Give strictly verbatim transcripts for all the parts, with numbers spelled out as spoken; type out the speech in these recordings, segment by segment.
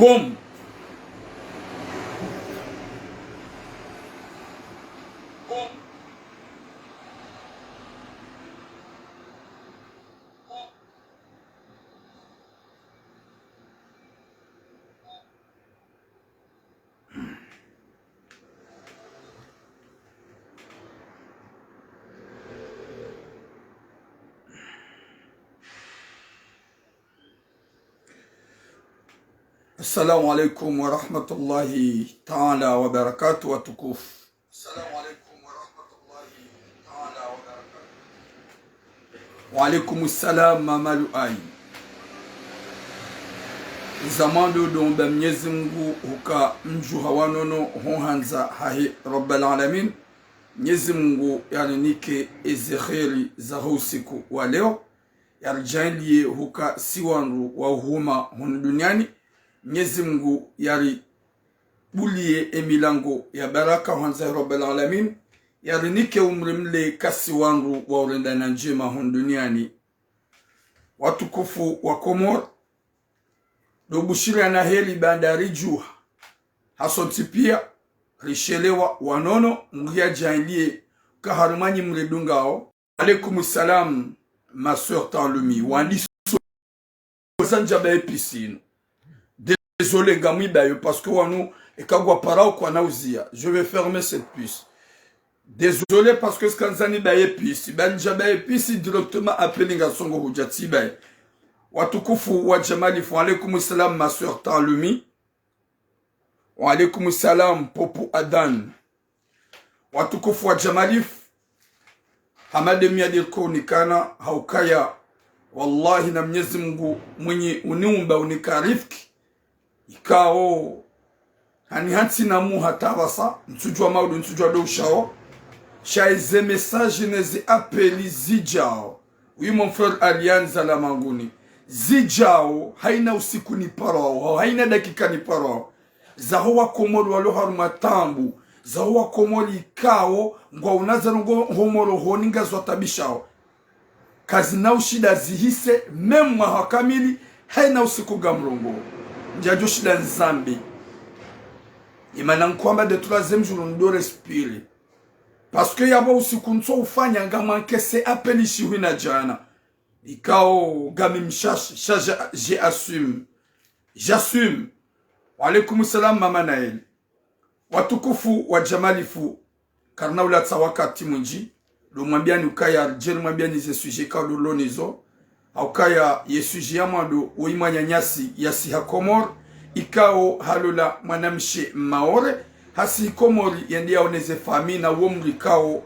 Boom. Assalamu alaikum wa rahmatullahi ta'ala wa barakatuh, watukufu. Wa alaikum salam, Mama Luai. Zamani ndo mba Mnyezi Mngu huka mdjuha wa nono ho handza hahe Rabbal Alamin. Mnyezi Mngu yarinike eze kheri za ho usiku wa leo. Yaridjaanliye huka si wandru wa uhuma hunu duniani. Mnyezi Mngu yaribuliye emilango ya baraka ho handza hahe Rabbal Alamin. Yarinike umri mle ka si wandru wa urenda na ndjema hunu duniani. Watukufu wa Komori, ndo bushiriana heri baanda ridjuha. Hasontsi piya, rishelewa wa nono, Mngu yadjaanliye ka harumwa nyi mridungao. Alaikum salam, ma sœur Tanlumi. Wandisa za ndjaba ye piscine. Désolé, ngamwibayo, parce que wanu, eka ngwaparao kwana uziya. Je vais fermer cette puce. Désolé, parce que tsikandza nibaye puce. Ba ndjaba ye piscine directement, appel ngasongo hudja tsibaye. Watukufu wa Jamalifu, wa alaikum salam, ma sœur Tanlumi. Wa alaikum salam, Popo Adan. Watukufu wa Jamalifu, hama de mi yadiko unikana, ha ukaya, wallahi na Mnyezi Mngu mwinyi uniumba unika riziki. Ikao, hani hantsi na muha tabasa, ntsudjuwa maudu, ntsudjuwa ndo ushao. Sha eze message neze appel zidjao. Oui, mon frère Alian Zalamanguni. Zidjao, haina usiku niparao, haina dakika niparao. Zaho wa Komori walo harumwa taabu. Zaho wa Komori ikao, ngwaono ze ndrongoo ho Moro honi ngazwatabishao. Kazina ushinda zihise, même mwaha kamili, haina usiku ngamrongoo. Ndjadjo shinda nizambe. Imana nkwamba de troisième jour ndo respire. Parce que yapvo usiku ntso ufanya ngamwankese appel shihwi na djana. Ikao ngami mshashi, sha je, je assume. J'assume. Wa alaikum salam, Mama Naël. Watukufu wa Jamalifu, karina ulatsa wakati mwindji, ndo mwambiani ukaya, ridjeli mwambiani ze sujet ikao ndo rilo nazo, ha ukaya ye sujet ya mwando, woyi mwananyasi yasiha Komori, ikao halola mwanamshe Maore, hasihi Komori yende yaone ze famille na wo mdru ikao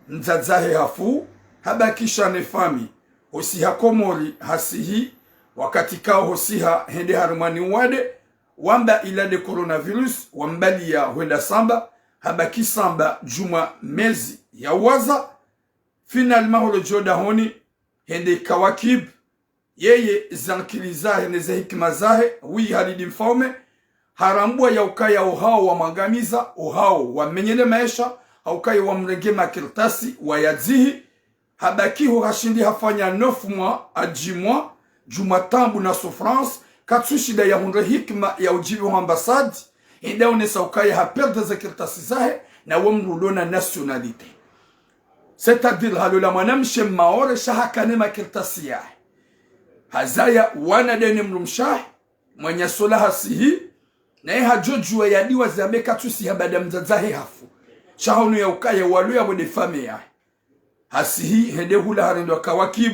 mdzadze hahe hafu, habakisha ne famille. Hosiha Komori hasihi, wakati ikao hosiha hende harumwa ni uwade, wamba il a de coronavirus, wambaliya hwenda Samba, habaki Samba djumwa mezi ya uwaza. Finalement, holo djo dahoni, hende Kawakib, yeye ze ankili zahe neze hikima zahe, oui, Halidi Mfaume, harambwa ya ukaya ohao wamwangamiza, ohao wamenyele maesha, ha ukaya wamrenge makartasi, wayadzihi, habaki ho hashindi hafanya neuf mois à dix mois, djumwa taabu na souffrance, katsushinda yahundre hikima ya udjibu ho ambassade, hende yaonesa ukaya haperdre ze kartasi zahe, na wo mdru ulo na nationalité. C'est-à-dire, halola mwanamshe Maore sha hakana makartasi yahe. Hazaya wana de ne mdrumshe wahe, mwananyasi ola hasihi, naye hadjo djuwa yadiwaza yambe katsusiha baada mdzadze hahe hafu. Sha hunu ya ukaya walo yapvo de famille yahe. Hasihi, hende hula harendwa Kawakib,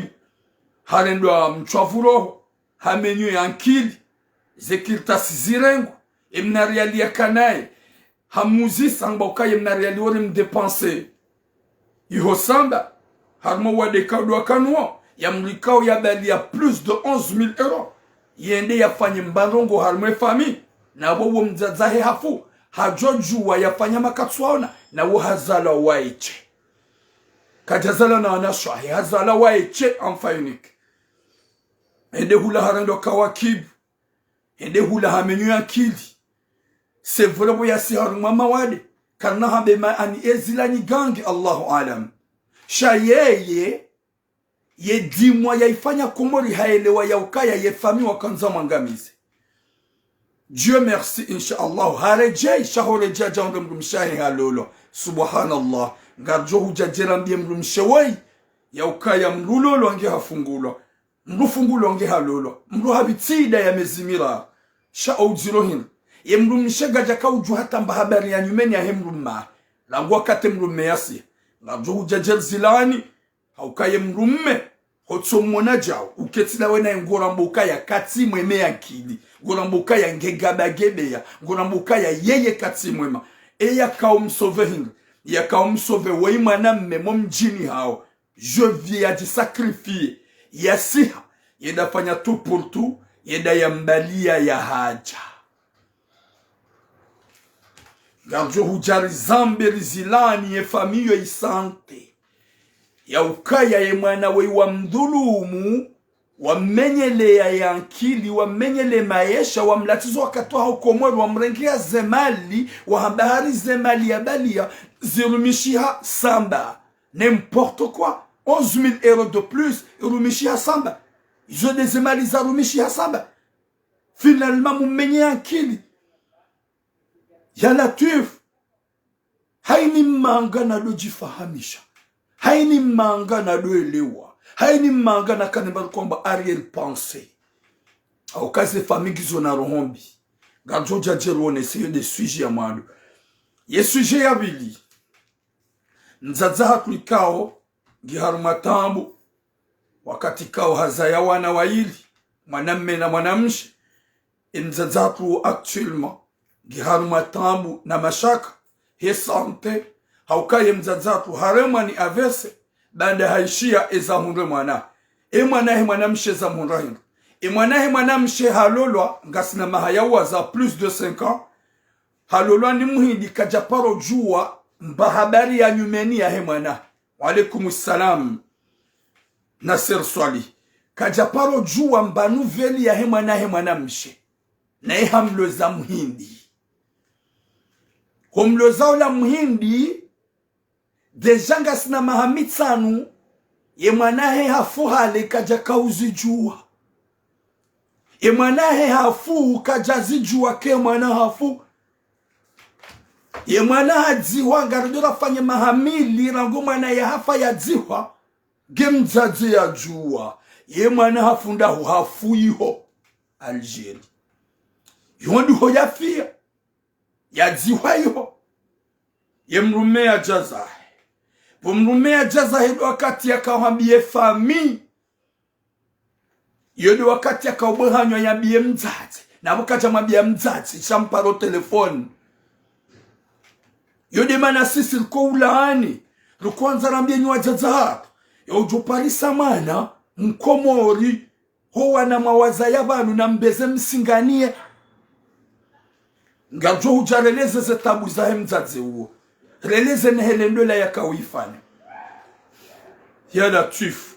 harendwa mtswavu roho, hamenywa ye ankili, ze kartasi zirengwa, emna riali yakanaye, hamuzisa hamba ukaya emna riali wori mdépenser iho Samba, harumwa uwade ikao ndo wakanao, yamrikao yabaliya plus de onze mille euros. Yende yafanye mba ndrongoo harumwa e famille, na wo wo mdzadze hahe hafu, hadjo djuwa yafanya makatsuwaona, na wo hazalwa waye she. Kadjazalwa na wanashe wahe, hazalwa waye she, enfant unique. Hende hula harendwa Kawakib. Hende hula hamenywa ye ankili. C'est vrai pvo yasiha harumwa mawade. Karina hambe ma ani ezila nyi gangi, Allahu alam. Sha yeye, ye dix mois yaifanya Komori haelewa ya ukaya ye famille wakandza wamwangamize. Dieu merci, insha Allah. Haredjei, sha horedjei hadja hundre mdrumshe wahe halolwa. Subhanallah. Ngaridjo hudja djera mbiye mdrumshe woyi, ya ukaya mdru ulolwa nge hafungulwa. Mdru ufungulwa nge halolwa. Mdru hapvira ida ya mezi miraru. Sha oudziro hindri. Ye mdrumshe kadjaka udjuwa hata mba habari ya nyumeni yahe mdrumme. Rangu wakati mdrumme yasiha. Ngaridjo hudja djera zilaani. Hauka ye mdrumme, hotso mwona djau, uketsi nawe naye ngorambo ukaya katsi mwema ye ankili, ngorambo ukaya nge gaba gebeya, ngorambo ukaya yeye katsi mwema. Eya kaumsauve hindri, ya kaumsauve woyi mwanamme mo mdjini hawo. Je viens ya jisacrifier, yasiha, yenda fanya tout pour tout, yenda yambaliya ya hadja. Ngaridjo hudja rizambe rizilaani ye famiyi yo isante. Ya ukaya ye mwana weyi wamdhulumu, wammenyeleya ye ankili, wammenyele maesha, wamlatsizo wakati waho Komori, wamrengeya ze mali, wahamba hari ze mali yabaliya, zirumishiha samba. N'importe quoi. Onze mille euros de plus, irumishiha samba. Izo nde ze mali zarumishiha samba. Finalement, mummenye ankili. Ya Latwif. Hayini manga nado djifahamisha. Hayini manga nado elewa. Hayini manga nakane mbali kwamba arrière-pensée. Hauka ze famiyi ngizo na roho mbi. Ngaridjo dja djera wonese yo nde sujet ya mwando. Ye sujet ya pvili. Mdzadze hatru ikao nge harumwa taabu, wakati ikao hazaya wana wayili, mwanamme na mwanamshe. Ye mdzadze hatru actuellement nge harumwa taabu na mashaka, he santé, hauka ye mdzadze hatru haremwa ni A V C, baanda haishiya eza hundre mwana. Ye mwana wahe mwanamshe zamhundra hindri. Ye mwana wahe mwanamshe halolwa, ngasina maha ya uwaza plus de cinq ans, halolwa ni muhindi kadja paro djuwa mba habari ya nyumeni yahe mwana. Wa alaykum salam. Nasser Swali. Kadja paro djuwa mba nouvelle yahe mwana wahe mwanamshe. Naye hamloza muhindi. Homloza ola muhindi, déjà ngasina maha mitsanu, ye mwana wahe hafu hale kadja kauzidjuwa. Ye mwana wahe hafu kadja zidjuwa ke mwana hafu. Ye mwana hadzihwa, ngaridjo rafanye maha mili, rangu mwana yahafa yadzihwa, nge mdzadze yadjuwa. Ye mwana hafu ndaho hafu iho Algérie. Iho ndiho yafiya. Yadzihwa iho. Ye mdrumme yadja zahe. Pvo mdrumme yadja zahe ndo wakati yakao hambiye famiyi. Yo nde wakati yakao bwe hanywa yambiye mdzadze. Na pvo kadja mwambiya mdzadze, sha mparo telefoni. Yo nde mana sisi riko ulaani. Riko wandza rambiye nyi wadzadze hatru. Ya udjo parisa mwana, Mkomori. Ho wana mwawazaya pvanu na mbeze msinganiye. Ngaridjo hudja releze ze taabu zahe mdzadze uwo. Releze ne hele ndola yakao ifanya. Ya Latwif.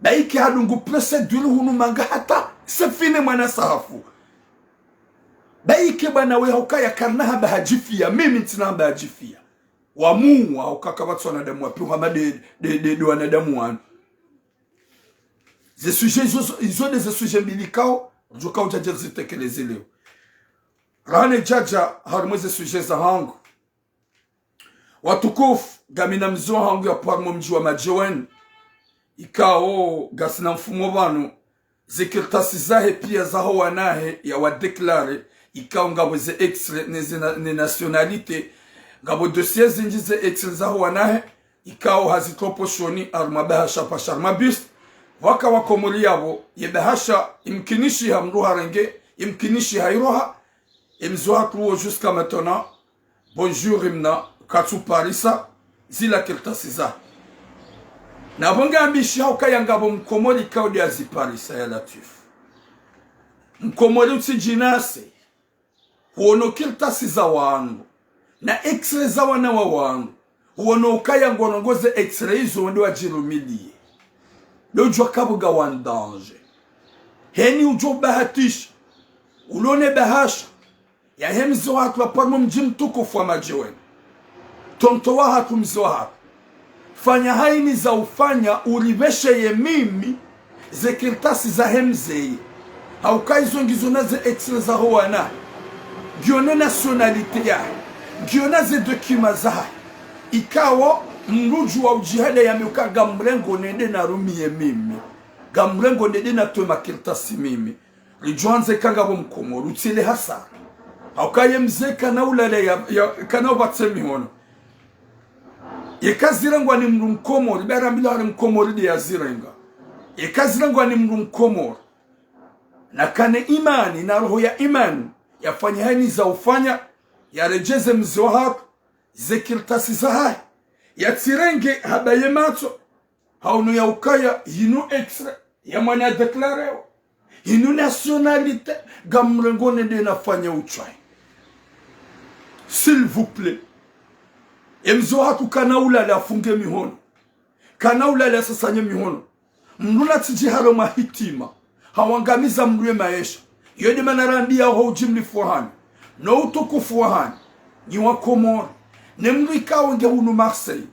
Bayike hadungu procédure hunu manga hata, c'est fini mwana sa hafu. Bayike bwana we hauka ya karina hamba hadjifiya, mimi ntsina hamba hadjifiya. Wamuwa hauka kapvatsi wanadamu wapvi hama nde, nde, nde, nde wanadamu wanu. Ze sujet izo, izo nde ze sujet mbili ikao, djo kao djadja zitekeleze leo. Rane djadja harumwa ze sujet zahangu. Watukufu, ngamina mze wahangu yapvo harumwa mdji wa Madjeweni. Ikao, ngasina mfumo pvanu, ze kartasi zahe piya zaho wanahe ya wa déclaré, ikao ngapvo ze extrait ne ze na-, ne nationalité, ngapvo dossier zindji ze extrait zaho wanahe, ikao hazitropos shoni harumwa bahasha pvasha harumwa bus. Pvwaka Wakomori yapvo, ye bahasha imkinishiha mdru harenge, imkinishiha iroha, ye mze wahatru uwo jusqu'à maintenant, bonjour imna, katsu parisa zila kartasi za. Na pvo ngambishi hauka ya ngapvo Mkomori ikao nde yaziparisa ya Latwif. Mkomori utsidjinase. Huono kartasi za wangu. Na extrait za wana wa wangu. Huono ukaya ngorongoze extrait izo wende wadjirumiliye. Ndo udjua kapvo ngawe en danger. Heni udjo bahatisha. Ulone bahasha. Yahe mze wahatru yapvo harumwa mdji mtukufu wa Madjeweni. Tonton wahatru mze wahatru. Fanya hayini za ufanya uripveshe ye mimi ze kartasi zahe mzeye. Hauka izo ngizo na ze extrait zaho wana. Ngiyo ne nationalité yahe. Ngiyo na ze document zahe. Ikao, mdru udjuwa udjihada yambe uka ngamrengo nende narumiye mimi. Ngamrengo nende natowe makartasi mimi. Ridjo andza eka ngapvo Mkomori, utsile hasara. Hauka ye mze kana ulala ya, ya, kana upvatse mihono. Yeka zirengwa ni mdru Mkomori, be rambilwa hari Mkomori nde yazirenga. Yeka zirengwa ni mdru Mkomori, nakane imani, na roho ya imani, yafanye hayina za ufanya, yaredjeze mze wahatru ze kartasi zahahe. Yatsirenge haba ye matso, ha unu ya ukaya, yinu extrait ya mwana ya déclaréwa. Yinu nationalité, ngamrengo nende nafanye utswayi. S'il vous plaît. Ye mze wahatru kana ulala afunge mihono. Kana ulala asasanye mihono. Mdru natsidji harumwa hitima. Hawangamiza mdru ye maesha. Yo nde mana rambiya ho udjimlifu wahanyu. No utukufu wahanyu. Nyi Wakomori. Ne mdru ikao nge hunu Marseille.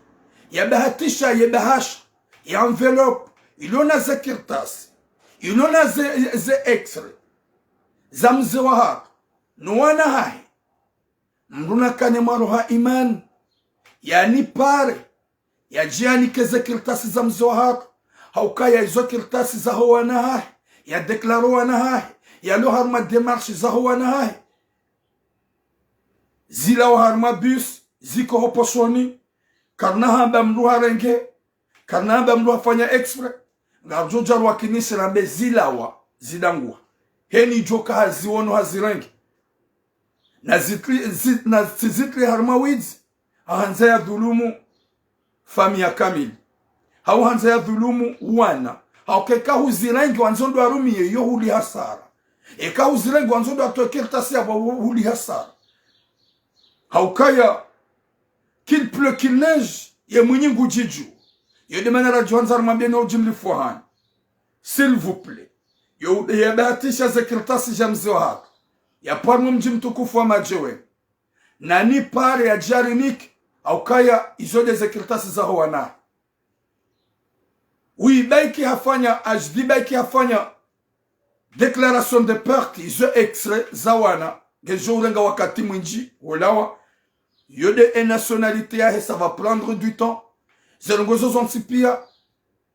Yabahatisha ye bahasha. Ye enveloppe. Ilo na ze kartasi. Ilo na ze, ze extrait. Za mze wahatru. No wana hahe. Mdru nakane mwa roho ya imani. Yanipare. Yadje yanike ze kartasi za mze wahatru. Haukaya izo kartasi zaho wana hahe. Ya déclaré wana hahe. Yalo harumwa démarche zaho wana hahe. Zilawa harumwa bus, ziko ho poshoni. Karina hamba mdru harenge. Karina hamba mdru hafanya exprès. Ngaridjo dja rwakinishe rambe zilawa, zidanguha. Heni djo ka haziwono hazirenge. Na zitli, zi, na tsi zitli harumwa widzi. Handza yadhulumu famiyi kamili. Hau handza yadhulumu wana. Hauka eka huzirenge wandzo ndo warumiye, yo huli hasara. Eka huzirenge wandzo ndo watowe kartasi yapvo, huli hasara. Haukaya, qu'il pleut, qu'il neige, ye mwinyi ngudjidjuo. Yo nde mana radjo andza rimwambiye no udjimlifu wahanyu. S'il vous plaît. Yo yabahatisha ze kartasi za mze wahatru. Yapvo harumwa mdji mtukufu wa Madjeweni. Nanipare yadje yarinike, haukaya izo nde ze kartasi zaho wana. Uyi baiki hafanya, H D baiki hafanya déclaration de perte, izo extrait za wana, ngedjo urenga wakati mwindji, hulawa. Yo nde e nationalité yahe, ça va prendre du temps. Ze ndrongoo zo zontsi piya,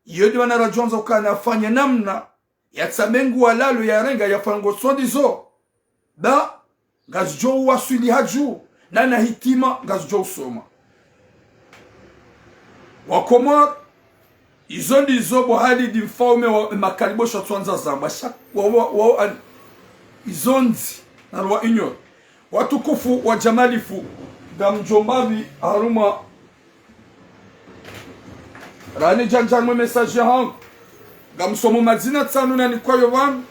yo nde mana radjo andza ukana afanye namna, yatsabe nguo alalo yarenga yafanye ngo sondi zo. Ba, ngazidjo uwaswili hadju, na na hitima, ngazidjo usoma. Wakomori, izo ndizo bo Halidi mfaume wa makalibosho tsi wandza zamba, sha, wa, wa, wa, an, izo ndzi, na rwa ignore. Watukufu wa djamalifu, ngamdjo mbapvi harumwa rani djandja mwe message yahangu. Ngamsomo madzina tsanu nanikwayo pvanu.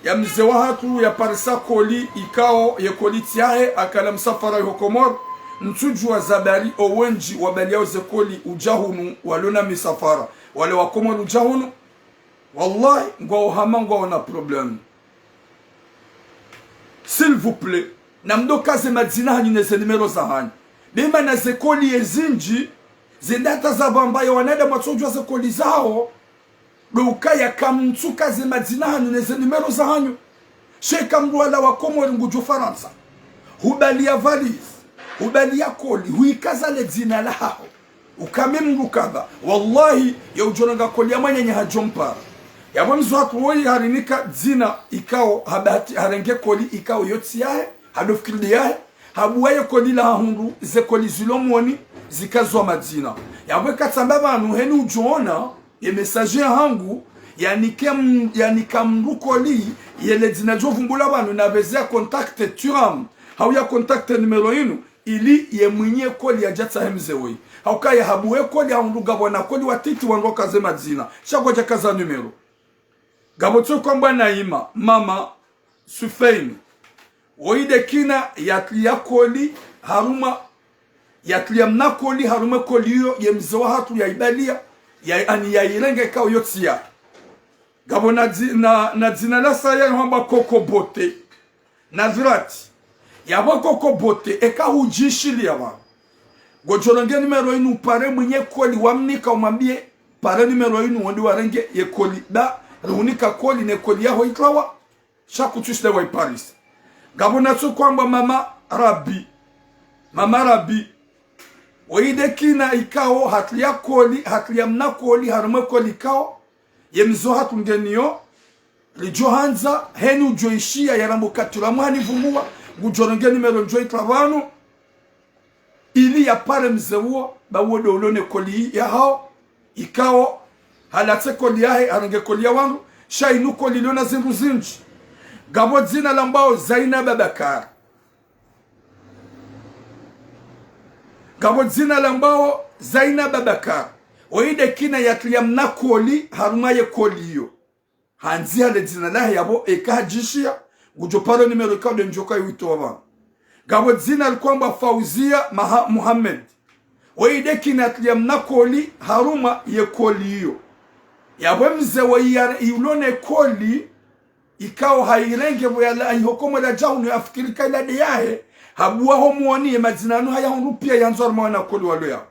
Ya mze wahatru yaparisa colis ikao ye colis tsi yahe, akana msafara iho Komori. Ntsudjuwa zabari owendji wabaliyao ze colis udja hunu, walo na misafara. Wale wa Komori udja hunu. Wallahi, ngwao hama ngwao na problème. S'il vous plaît, namdo kaze madzina hanyu ne ze numéro zahanyu. Be mana ze colis ezindji, ze data za pvamba ya wanadamu watsodjuwa ze colis zawo, be ukaya kamtsu kaze madzina hanyu ne ze numéro zahanyu. Sha eka mdru wala wa Komori ngudjo Farantsa. Hubaliya valise, hubaliya colis, huikaza le dzina lahaho. Ukame mdru kadha, wallahi, ye udjo renga colis ya mwananya hadjo mpara. Yapvo mze wahatru woyi harinika dzina ikao, habahati, harenge colis ikao yo tsi yahe, hado fikiri nde yahe, habuwa ye colis la hahundru, ze colis zilo moni, zikazwa madzina. Yapvo eka tsamba pvanu, heni udjo ona, ye message yahangu, yanike m-, yanika mdru colis, ye le dzina djo vumbula pvanu, na pveze ya contacte Thuram, hau ya contacte numéro inu, ili ye mwinyi colis yadje yatsahe mze woyi. Haukaya habuwa ye colis hahundru ngapvo wana colis watiti wandru wakaze madzina. Sha kwadja kaza numéro. Ngapvo tso kwamba Naima, mama Sufeini. Woyi nde kina yatliya colis harumwa, yatliya mna colis harumwa colis iyo ye mze wahatru yaibaliya, ya, ani yairenge ikao yo tsi yahe. Ngapvo na dzi-, na, na dzina la saya hamba Koko Bote. Nazirati. Yapvo Koko Bote, eka hudjishiliya pvanu. Ngodjo renge numéro inu upare mwinyi colis wamnika umwambiye, pare numéro inu wondi warenge ye colis da, rihunika colis ne colis yaho itrawa. sha kutsushinda waiparisa. Ngapvo natso kwamba Mama Rabi. Mama Rabi. Woyi nde kina ikao hatria koli, hatria mna koli, harumwa ye koli ikao ye mze hatru ngeniyo, ridjo handza, heni udjo ishiya, yaramba ukatira mwa hanivumbuwa, ngudjo renge nimero ndjo itra pvanu, ili yapare mze uwo, ba uwo ndo ulo ne koli yahao, ikao, halatse koli yahe, harenge koli ya wandru, sha inu koli ilo na zindru zindji. Ngapvo dzina lambwao Zaina Babakar. Ngapvo dzina lambwao Zaina Babakar. Woyi nde kina yatria mna koli, harumwa ye koli iyo. Handzi hale dzina lahe yapvo eka hadjishiya, ngudjo paro nimero ikao nde ndjo ka iwitowa pvanu. Ngapvo dzina likwambwa Fauzia Maha-, Muhammad. Woyi nde kina yatria mna koli, harumwa ye koli iyo. Yapvo mze woyi ya-, iulo ne koli, ikao hairenge pvo yala, ihokomwe la djahunu yafikiri ka ila nde yahe, habuwa homoni ye madzina yanu haya hundru piya yandzo harumwa wana koli walo yao.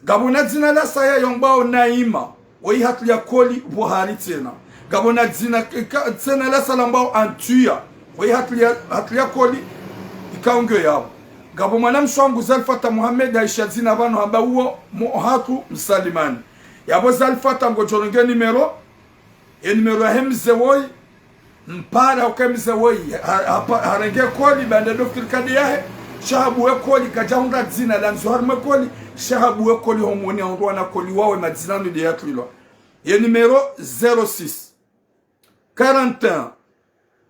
Ngapvo na dzina la saya yambwao Naima, woyi hatria koli pvo hari tsena. Ngapvo na dzina ka-, tsena la saya lambwao Antuya, woyi hatria, hatria koli ikao ngiyo yapvo. Ngapvo mwanamshe wangu Zalfata Muhammad haishiya dzina pvanu hamba uwo mo hatru msalimani. Yapvo Zalfata ngodjo renge nimero, ye nimero yahe mze woyi, mpara uke mze woyi, ha-, ha-, harenge koli, ba nde ndo fikiri ka nde yahe, sha habuwa ye koli, kadja hundra dzina landzo harumwa ye koli, sha habuwa ye koli homoni ya hundru wana koli wawe madzina yanu nde yatrilwa. Ye nimero zéro six, quarante et un,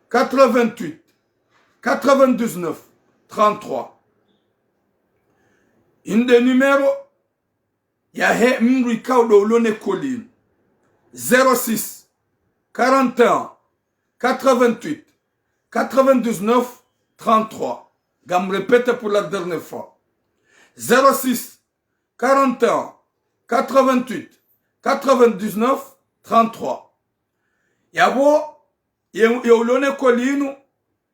quatre-vingt-huit, quatre-vingt-dix-neuf, trente-trois. Inde nimero yahe mndru ikao ndo ulo ne koli inu. Zéro six, quarante et un, quatre-vingt-huit, quatre-vingt-dix-neuf, trente-trois. Ngam répéter pour la dernière fois. Zéro six, quarante et un, quatre-vingt-huit, quatre-vingt-dix-neuf, trente-trois. Yapvo, ye, ye ulo ne koli inu,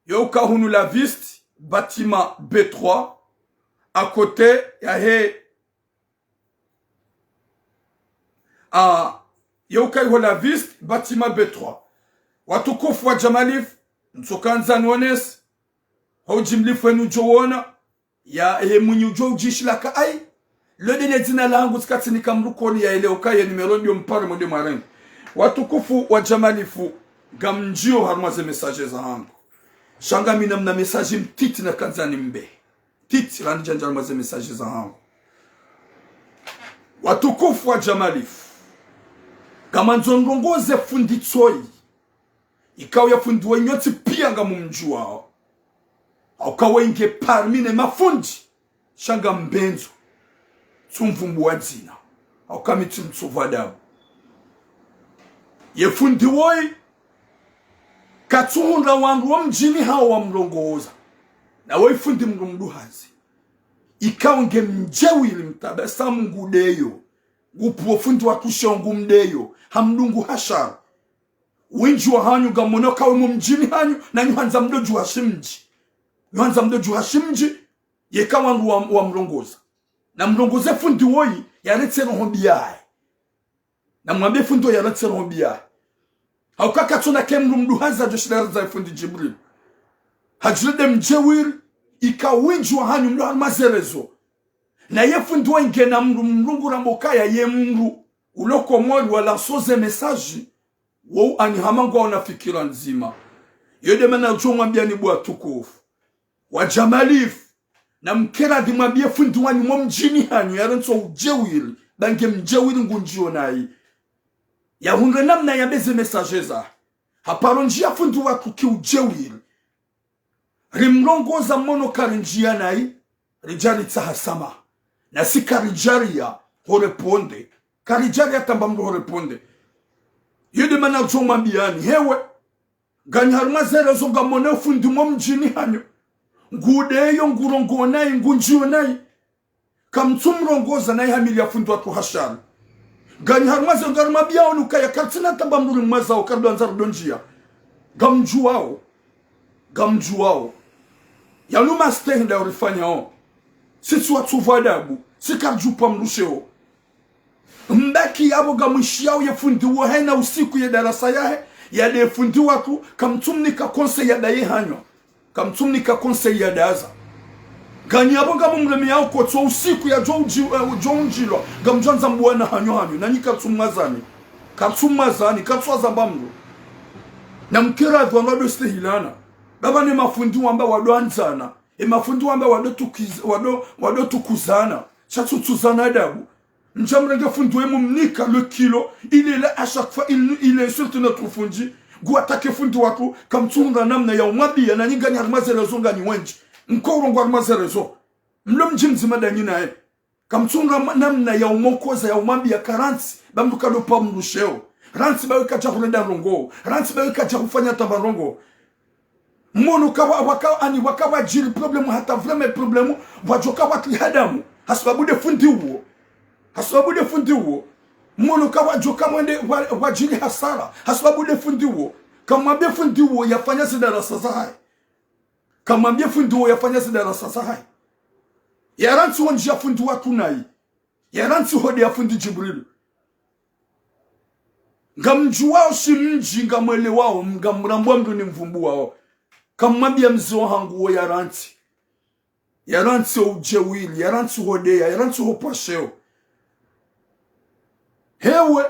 yo uka hunu La Viste, bâtiment B trois, à côté yahe, ah, yo uka iho La Viste, bâtiment B trois. Watukufu wa Jamalif, ntsokandza nionese, ha udjimlifu wenu udjo wona, ya, ye mwinyi udjo udjishila ka ai, lo nde ne dzina langu tsika tsinika mndru koli ya ele uka ye nimero ndiyo mpare mwende mwarenge. Watukufu wa Jamalifu, ngamdjiyo harumwa ze message zahangu. Sha ngami na mna message mtiti nakandza nimbe. Titi randjandja harumwa ze message zahangu. Watukufu wa Jamalifu, ngamandzo ndrongoze fundi Tsoyi. Ikao ye fundi woyi nyontsi piya ngamumdjuwao. Hauka woyi nge parmi ne mafundi. Sha ngambendzo. Tsumvumbuwa dzina. Hauka mi tsi mtsovu adabu. Ye fundi woyi, katsuhundra wandru wa mdjini hawo wamrongoza. Na woyi fundi mndru mduhazi. Ikao nge mdjewili mtabasamu ngudeyo. Ngupvo fundi watushe ngumdeyo. Hamdungu hashara. Windji wahanyu ngamono ka we mo mdjini hanyu, nanyu handza mdodjuha shimdji. Nyu handza mdodjuha shimdji, yeka wandru wa, wamrongoza. Namrongoze fundi woyi, yaretse roho mbi yahe. Namwambe fundi woyi yaretse roho mbi yahe. Hauka katsona ke mndru mduhazi djoshilaradza fundi Djibril. Hadjirede mdjewiri, ika windji wahanyu mlo harumwa ze réseaux. Na ye fundi woyi ngena mndru mlungu rambokaya ye mndru. Ulo Komori walanso ze message. Wo ani hama ngwaona fikira ndzima. Yo nde mana ridjo mwambiyani bo watukufu wa Jamalifu, namkeradhi mwambiye fundi wanyu mo mdjini hanyu yarentso udjewiri, ba nge mdjewiri ngundjiyo nayi. Yahundre namna yambe ze message zahe. Haparo ndjiya fundi watru ki udjewiri. Rimrongoza mono karindjiya nayi, ridja ritsaha samaha. Nasi karidjariya ho répondre. Karidjariya tamba mndru ho répondre. Yo nde mana ridjo mwambiyani, hewe. Nganyi harumwa ze réseaux ngamono fundi mo mdjini hanyu. Ngudeyo, ngurongowo nayi, ngundjiyo nayi. Kamtsumrongoza nayi hamiliya fundi watru hashara. Nganyi harumwa ze, ngarumwambiyao nukaya karitsina tamba mndru rimwazao karidjwandza ridondjiya. Ngamdjuwao. Ngamdjuwao. Yanu mastehi nda urifanyao. Sitsi watsovu adabu. Si karidjupva mndru sheo. Mbaki yapvo ngamwishiyao ye fundi wo hena usiku ye darasa yahe, Yade fundi watru, kamtsumnika conseil yadaye hanyo. Kamtsumnika conseil yadaza. Nganyi yapvo ngamumlemeyao kotso usiku yadjo udji-, eh, udjo undjilwa, ngamdjwandza mbwana hanyo hanyo. Nanyi katsumwazani. Katsumwazani, katsuwazamba mndru. Namkera pvanu wado stehilana. Baba ne mafundi wamba wado andzana. E mafundi wamba wado tukiz-, wado, wado tukuzana. Sha tsutsuzana adabu. Mdja mrenge fundi we mumnika le kilo, il est là à chaque fois, il, il insulte notre fundi. Ngu attaque fundi watru, kamtsuhundra namna ya umwambiya, nanyi nganyi harumwa ze réseaux nganyi wendji. Mko urongowa harumwa ze réseaux. Mlo mdji mdzima danyi naye. Kamtsuhundra ma-, namna ya umokoza, ya umwambiya ka rantsi, ba mndru kado pva mndru sheo. Rantsi ba we kadja hurenda ndrongoo. Rantsi ba we kadja hufanya tamba ndrongoo. Mwono ka wa-, waka-, ani waka wadjiri problème hata vraiment problème, wadjoka watli hadamu, hasibabu de fundi uwo. Hasibabu de fundi uwo. Mwono ka wadjoka mwende wa-, wadjiri hasara, hasibabu de fundi uwo. Kamwambiye fundi uwo yafanya ze darasa zahahe. Kamwambiye fundi uwo yafanya ze darasa zahahe. Yarantsi wondji ya fundi watru nayi. Yarantsi hodeya fundi Djibril. Ngamdjuwao shi mdji, ngamwelewao, ngamrambwa mndru ni mvumbuwao. Kamwambiya mze wahangu wo yarantsi. Yarantsi o udjewili, yarantsi hodeya, yarantsi hopvwa sheo. Hewe,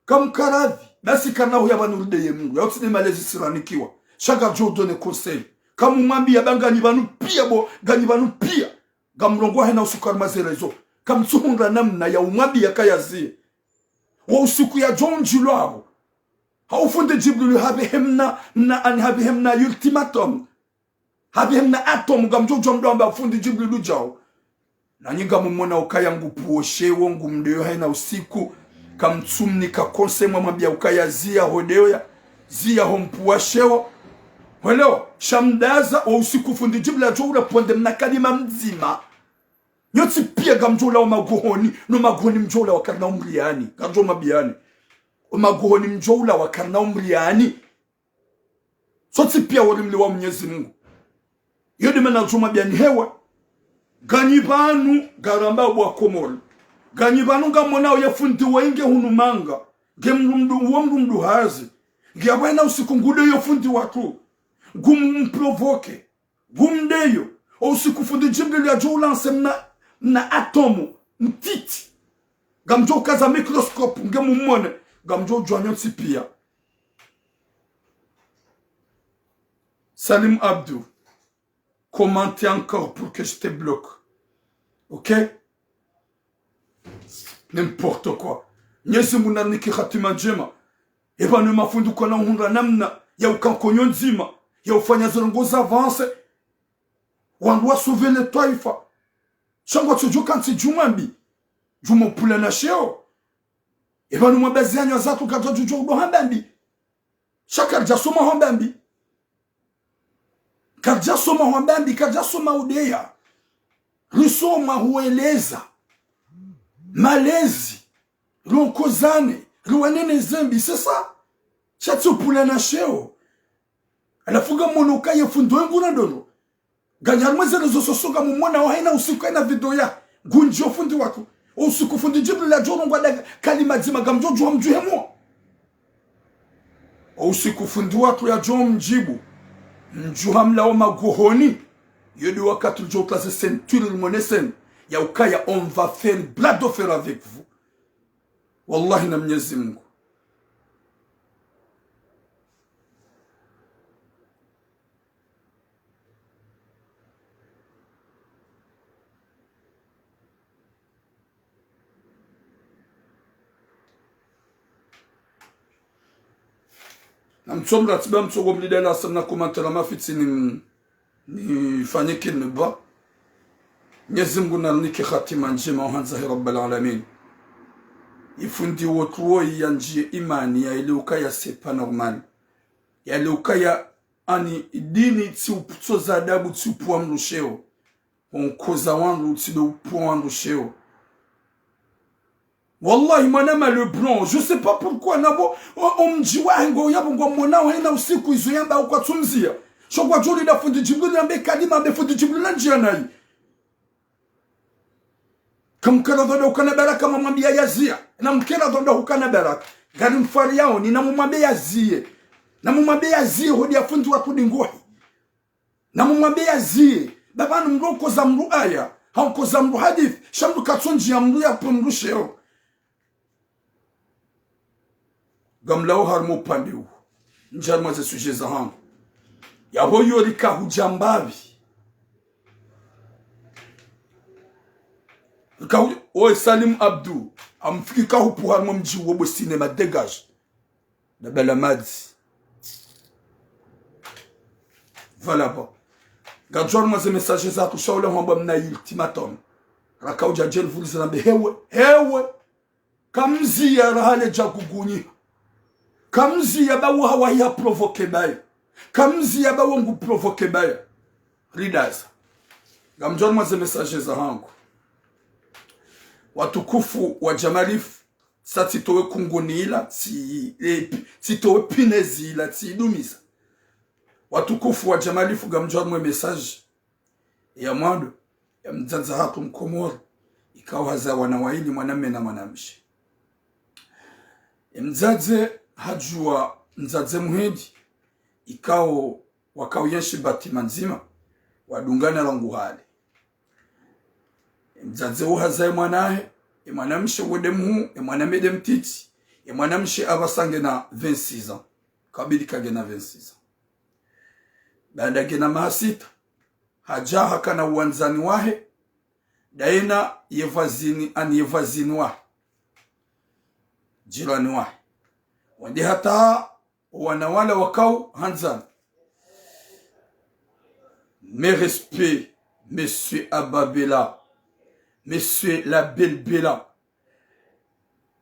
kamkaradhi, basi karina huya pvanu rudeye mndru, ya utsi de malezi siranikiwa. Sha ngadjo udonner conseil. Kamumwambiya ba nganyi pvanu piya bo, nganyi pvanu piya. Ngamrongowa hayina usiku harumwa ze réseaux. Kamtsuhundra namna ya umwambiya ka yaziye. Wo usiku yadjo undjilwa apvo. Hau fundi Djibril hapvehe mna, mna, ani hapvehe mna ultimatum. Hapvehe mna atome ngamdjo udjuwa mndru amba fundi Djibril udjao. Nanyi ngamumona ukaya ngu pvuwa sheo ngu mdeyo hayina usiku. Kamtsumnika conseil mwamwambiya ukaya ziya hodeyo ya. Ziya hompvuwa sheo. Hwelewa, sha mdaza wo usiku fundi Djibril yadjo uraponde mna kalima mdzima. Nyontsi piya ngamdjo ulawa magohoni, no magohoni mdjo ulawa karina umriyani, ngamdjo mwambiyani. O magohoni mdjo ulawa karina umriyani. Sontsi piya wori mliwa Mnyezi Mungu. Yo de mana ngamdjo mwambiyani hewe. Nganyi pvanu ngaramba bwa Komori. Nganyi pvanu ngamwona oye fundi wa inge hunu manga. Nge mndru mdu, uwo mndru mdu hazi. Nge apvo hayina usiku ngudeyo fundi watru. Ngumprovoquer. Ngumdeyo, o usiku fundi Djibril yadjo ulancer mna, mna atome, mtiti. Ngamdjo ukaza microscope, nge mumone, ngamdjo udjuwa nyontsi piya. Salim Abdou, commente encore pour que je te bloque. Ok ? N'importe quoi. Mnyezi Mungu narinike hatima ndjema. Eba ne mafundi kwana uhundra namna ya uka nkonyo ndzima, ya ufanya ze ndrongoo za avancer. Wandru wa sauver le twaifa. Sha ngwatsodjo kantsi djumwa mbi. Djumwa upvula na sheo. Eba ne mwabazi yanyu zatru kadja djudjo udo hamba mbi. Sha karidja soma hamba mbi. Karidja soma hamba mbi, karidja soma udeya. Risoma hueleza. Malezi. Ronkozane. Riwanene ze mbi, c'est ça. Sha tsi upvula na sheo. Halafu ngamwono ukaya fundi we nguna ndrongoo. Nganyi harumwa ze réseaux sociaux ngamumwona o hayina usiku hayina video ya. Ngundji o fundi watru. O usiku fundi Djibril yadjo rongowa da kalima dzima ngamdjo udjuwa mdjuhe mwa. O usiku fundi watru yadjo mdjibu. Mdjuha mlawo magohoni. Yo de wakati ridjo utlaze ceinture rimwoneseni. Ya ukaya on va faire bras de fer avec vous. Wallahi na Mnyezi Mungu. Na mtsomra tsiba mtsogo mlida la samna commentaire mafitsi ni, ni fanyike neba. Mnyezi Mungu narinike hatima ndjema ohandza he Rabbal Alamin. Ifundi wotru woyi yandjiye imani ya ile ukaya c'est pas normal. Ya ile ukaya ani dini tsi upvutsoza adabu tsi upvuwa mndru sheo. Onkoza wandru tsi do upvuwa wandru sheo. Wallahi, mwana ma Leblanc, je sais pas pourquoi, nabo, o, o mdji wahe ngo yapvo ngwamwonao hayina usiku izo yamba ukwatsumziya. Sho kwadjo rida fundi Djibril yambe kalima mbi fundi Djibril nandjiya nayi. Kamkera dhoda ukana baraka mwamwambiya yaziya. Na mkera dhoda ukana baraka. Ngarimfariyaoni, namumwambe yaziye. Namumwambe yaziye, hodi yafundiwa kudingohi. Namumwambe yaziye. Ba pvanu mndru ukoza mndru aya, haukoza mndru hadith, sha mndru katsondji ya mndru yapve mndru sheo. Ngamlawo harumwa upande uwo. Ndjari mwa ze sujet zahangu. Yapvo yo rika hudja mbapvi. Rika hu-, owe Salim Abdou, amfikiri ka hupvu harumwa mdji wo bwe cinéma, dégage. Dabala madzi. Voilà, bon. Ngadjo harumwa ze message zahatru sha ula hwamba mna ultimatum. Raka udja djeli vuliza nambe hewe, hewe. Kamziya rahale dja gugunyi. Kamziya ba wo hawahi ha provoquer baye. Kamziya ba wo ngu provoquer baye. Ridaza. Ngamdjo harumwa ze message zahangu. Watukufu wa Jamalif, sa tsitowe kunguni ila, tsi, eh, pi-, tsitowe pinezi ila, tsidumiza. Watukufu wa Jamalif, ngamdjo harumwa message ya mwando, ya mdzadze hatru Mkomori, ikao haza wana waili, mwanamme na mwanamshe. E mdzadze hadjuwa mdzadze muhindi, ikao wakao yenshi bâtiment ndzima, wadungana rangu hale. E mdzadze uhaza e mwanahe, e mwanamshe wo de mhuu, e mwanamme de mtiti, e mwanamshe apvasa ngena vingt-six ans, kabili kangena vingt-six ans. Baanda ngena maha sita, hadja hakana uwandzani wahe, daina ye voisine, ani ye voisine wahe. Jirani wahe. Wende hata wana wala wakao handzana. Mes respects, monsieur Ababela, monsieur la Belbela,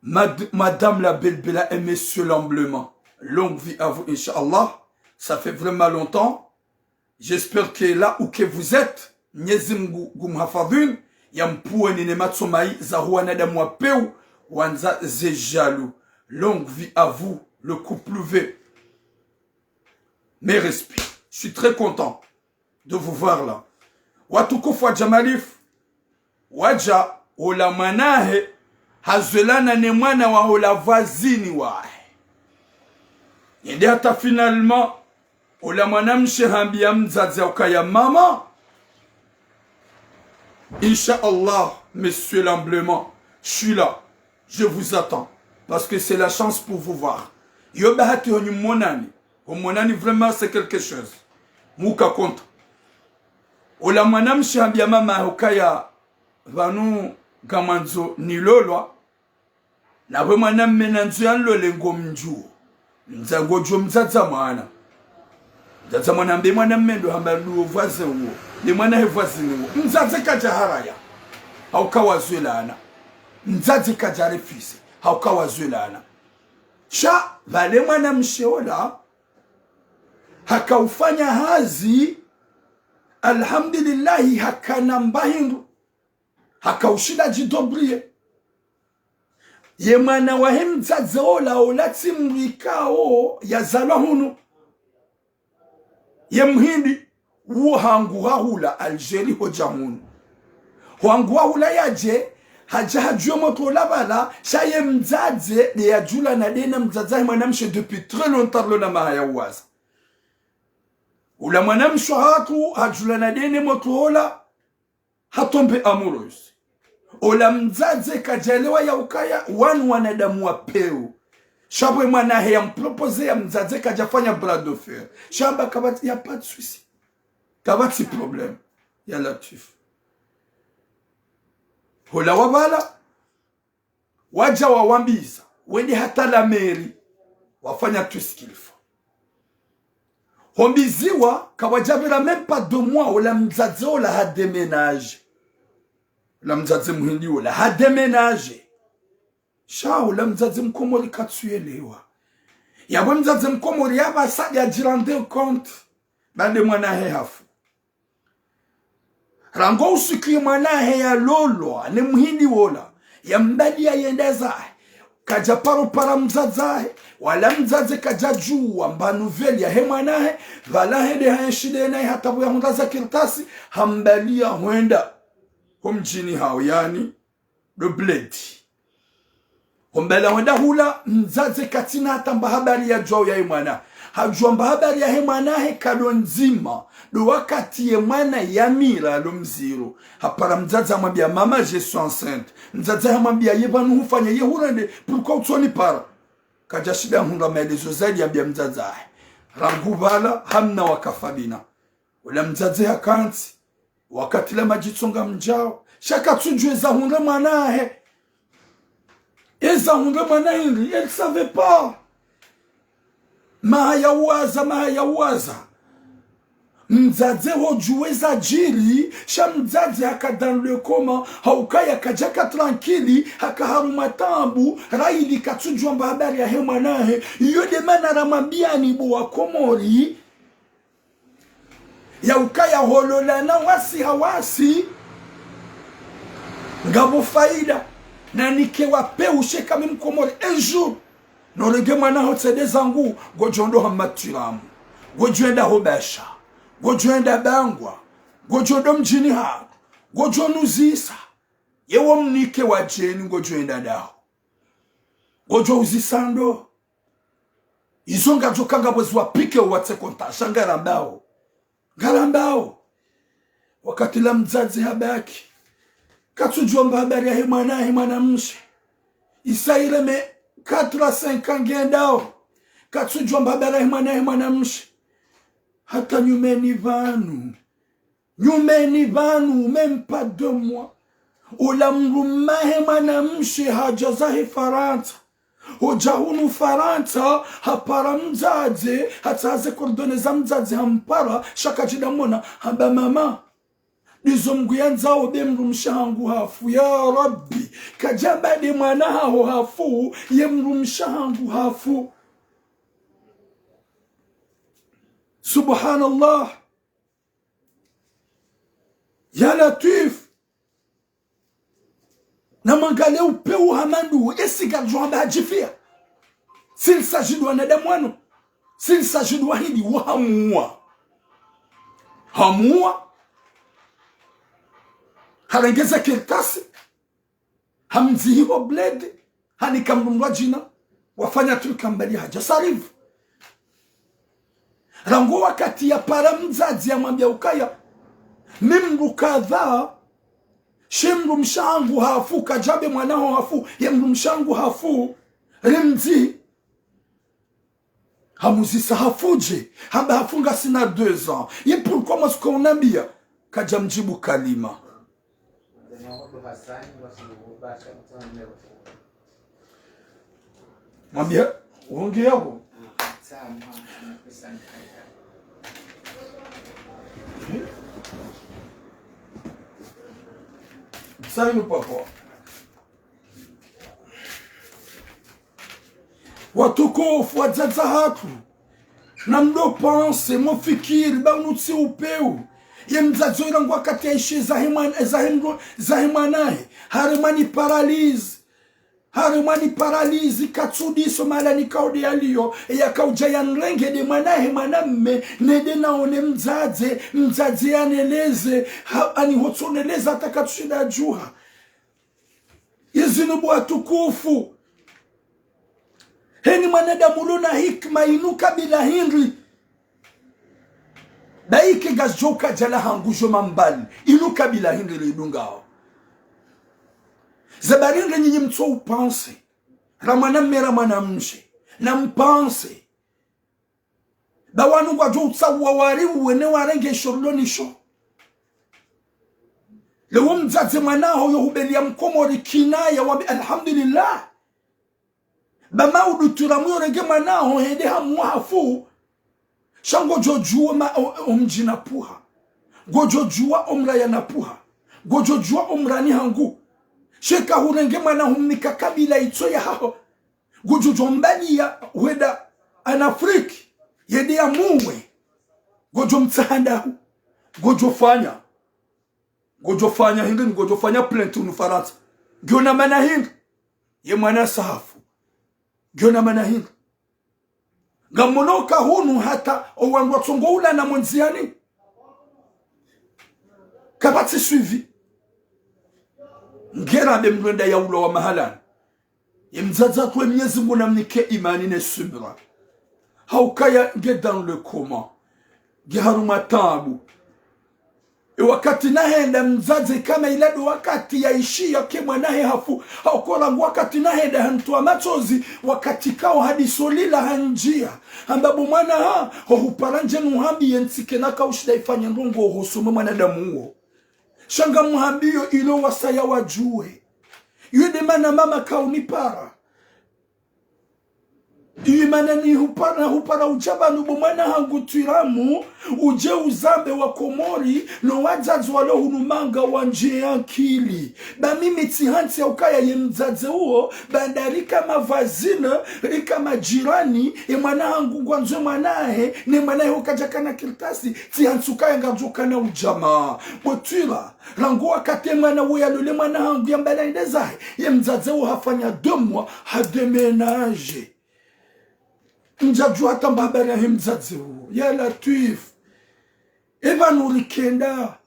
Mad-, Madame la Belbela et Monsieur l'Emblement. Longue vie à vous, Inch'Allah. Ça fait vraiment longtemps. J'espère que là où que vous êtes, Mnyezi Mngu ngumhafadhwini, yampvuweni ne matso mayi za hu wanadamu wa pewu, wandza ze jaloux. Longue vie à vous, le couple V. Mes respects. Je suis très content de vous voir là. Watukufu wa Jamalif, wadja ola mwanahe hazwelana ne mwana wa ola voisine wahe. Yende hata finalement, ola mwanamshe hambiya mdzadze ukaya mama, Inch'Allah, monsieur l'Emblement, je suis là. Je vous attends. Parce que c'est la chance pour vous voir. Yo bahati ho nyi monani. Ho monani, vraiment, c'est quelque chose. Muka konta. Ola mwanamshe hambiya mama ukaya pvanu ngamwandzo nilolwa. Napvo mwanamme nandzo yanlole ngomdjuwo. Mdza ngodjo mdzadze mwana. Mdzadze mwana mbe mwanamme ndo hamba ndo voisin uwo. Nde mwanahe voisine uwo. Mdzadze kadja haraya. Hauka wazwelana. Mdzadze kadja refuser. Hauka wazwelana. Sha, pvale mwanamshe ola, haka ufanya hazi, alhamdulillahi, hakana mba hindru. Haka ushinda djidébrouiller. Ye mwana wahe mdzadze ola, ola tsi mdru ikao yazalwa hunu. Ye mhindi, uwo hangu hahula Algérie hodja hunu. Hangu hahula yadje, hadja hadjuwe motro ola pvala, sha ye mdzadze, nde yadjulana nde na mdzadze wahe mwanamshe depuis très longtemps, rilo na maha ya uwaza. Ola mwanamshe hatru, hadjulana nde ne motro ola, ha tomber amoureuse. Ola mdzadze kadjalewa ya ukaya wanu wanadamu wa pewu. Sha pvo ye mwanahe yamproposer ya mdzadze kadjafanya bras de fer. Sha hamba kapvatsi, y a pas de souci. Kapvatsi problème. Ya Latwif. Ola wa pvala, wadja wawambiza, wende hata la mairie, wafanya tout ce qu'il faut. Hombiziwa, kawadja pvira même pas deux mois, ola mdzadze ola hadéménager. Ola mdzadze mhindi ola hadéménager. Sha ola mdzadze mkomori katsuyelewa. Yapvo mdzadze mkomori yapvasa nde yadjirendre compte, ba nde mwanahe hafu. Rangu usiku ye mwanahe yalolwa ne mhindi wola, yambaliya yenda zahe. Kadja paro para mdzadze wahe, wala mdzadze kadjadjuwa mba nouvelle yahe mwanahe, pvala hende hayenshi nde naye hata pvo yahundra za kartasi, hambaliya hwenda ho mdjini hawo, yaani, ndo bled. Kombela wenda hula, mdzadze katsina hata mba habari yadjuwao yahe mwana. Hadjuwa mba habari yahe mwana he kado ndzima. Ndo wakati ye mwana yamira lo mziro. Hapara mdzadze hamwambia: "Maman, je suis enceinte." Mdzadze hamwambia: "Ye pvanu hufanya ye hurende, pourquoi utsonipara?" Kadjashinda hundra maelezo zaidi, hambia mdzadze wahe: "Rangu pvala, hamna wakafa bina." Ola mdzadze hakantsi, wakati la madjitso ngamdjao. Sha katsudjuwa eza hundre mwana wahe. Eza hundre mwana hindri, elle savait pas. Maha ya uwaza, maha ya uwaza. Mdzadze hodjuwa eza djiri, sha mdzadze haka dans le coma, haukaya kadjaka tranquille, haka harumwa taabu, rahili katsudjuwa mba habari yahe mwana wahe. Iyo nde mana ramwambiani bo wa Komori, ya ukaya hololana wasi ha wasi, ngapvo faida, na nike wa peu sheka mi Mkomori, un jour, norenge mwana ho tsende zangu, ngodjo ndo ha matiramu, ngodjo enda ho Basha, ngodjo enda Bangwa, ngodjo ndo mdjini hatru, ngodjo nuzisa, ye wo mnike wa djeni ngodjo enda daho, ngodjo uzisa ndo. Izo ngazo kanga pvo ziwa pike uwatse konta, sha ngarambao. Ngarambao. Wakati la mdzadze habaki, katsudjuwa mba habari yahe mwana, yahe mwana mshe. Isa ile me quatre à cinq ans ngendao. Katsudjuwa mba habari yahe mwana, yahe mwana mshe. Hata nyumeni pvanu. Nyumeni pvanu, même pas deux mois. Ola mdrume wahe mwana mshe hadja zahe Farantsa. Hodja hunu Farantsa, hapara mdzadze, hatsaha ze coordonnées za mdzadze hampara, sha kadjida mona, hamba: "Maman, ndizo Mngu yandzao be mdrumshe wahangu hafu, ya Rabbi, kadjamba nde mwana haho hafu, ye mdrumshe wahangu hafu." Subhanallah. Ya Latwif. Namwangalie upeu hama nduhu, esi kadjwamba hadjifia. S'il s'agit de wanadamu wanu. S'il s'agit de wahindi, wahamuwa. Hamuwa. Harenge ze kartasi. Hamdzihi ho bled, hanika mdru mdru wa djina, wafanya truc ambali hadja sarifu. Rangu wakati yapara mdzadze yamwambia ukaya: "Mi mdru kadha, she mdrumshe wahangu hafu, kadjamba mwana haho hafu, ye mdrumshe wahangu hafu, rimdzihi." Hamuzisa hafu dje, hamba hafu ngasina deux ans. Ye pourquoi mwasuka unambia? Kadjamdjibu kalima. Mwambie, uongee yako. Salut, papa. Watukufu, wadzadze hatru, namdo pense, mufikiri, ba unu tsi upeu. Ye mdzadze ola rangu wakati yaishe zahe mwana, zahe mdru, zahe mwanahe, haremwa ni paralyse. Haremwa ni paralyse, katsudiso mahala nikao nde yaliyo, yakaudja yanrenge nde mwanahe mwanamme, nende naone mdzadze, mdzadze yaneleze, ha, ani hotsoneleza hata katsushinda adjuha. Izinu bo watukufu. Heni mwanadamu ulo na hikima inu kabila hindri. Baike ngazidjo ukadjala hangu djo mambali. Inu kabila hindri lidungao. Zabari hindri nyinyi mtso upanse. Ra mwanamme, ra mwanamshe. Nampanse. Ba wanu ngwadjo utsaha wari uwene warenge isho rilo nisho. Leo mdzadze mwanaho yo hubeli ya mkomori kinaya wambe alhamdulillah. Ba maudu tura muyo renge mwanaho hende hamuwa hafu. Sha ngodjo djuwa ma, o, o mdji napvuha. Ngodjo djuwa o mraya napvuha. Ngodjo djuwa o mrani hangu. Sheka hurenge mwana humnika kabila itso yahaho. Ngodjo djo mbaliya hwenda en Afrique, yende yamuwe. Ngodjo mtsaha ndahu. Ngodjo fanya. Ngodjo fanya hindri, ngodjo fanya plainte hunu Farantsa. Ngiyo na mana hindri. Ye mwana sahafu. Ngiyo na mana hindri. Ngamono ka hunu hata owandru watsongo ula na mwendziani. Kapvatsi suivi. Ngera be mdru enda ya ula wa mahalani. Ye mdzadze hatru ye Mnyezi Mngu namnike imani ne subira. Haukaya nge dans le coma. Nge harumwa taabu. Ye wakati nahenda mdzadze kama ila ndo wakati yaishiya ke mwanahe hafu. Hauka rangu wakati nahenda hanitowa matsozi, wakati kao hadiso lila hanidjiya. Hamba bo mwana ha, ho hupara ndje nuhambiye ntsike naka ushinda ifanye ndrongo ho usoni mwa mwanadamu uwo. Sha ngamhambiyo ilo wasaya wadjuwe. Iyo nde mana mama kaunipara. Iyo mana nihupara, hupara udja pvanu bo mwana hangu Twiramu, udje uzambe wa Komori, no wadzadze walo hunu manga wandjiye ankili. Ba mimi tsihantsi ya ukaya ye mdzadze uwo, ba nda rika ma voisine, rika majirani, ye mwana hangu ngwandzo mwanahe, ne mwanahe hukadja kana kartasi, tsihantsi ukaya ngandjo kana udjamaa. Bo Twira, rangu wakati ye mwana uwo yalole mwana hangu yamba nende zahe, ye mdzadze uwo hafanya deux mois, ha déménagé. Ndjadjuwa hata mba habari yahe mdzadze uwo. Ya Latwif. Epvanu rikenda.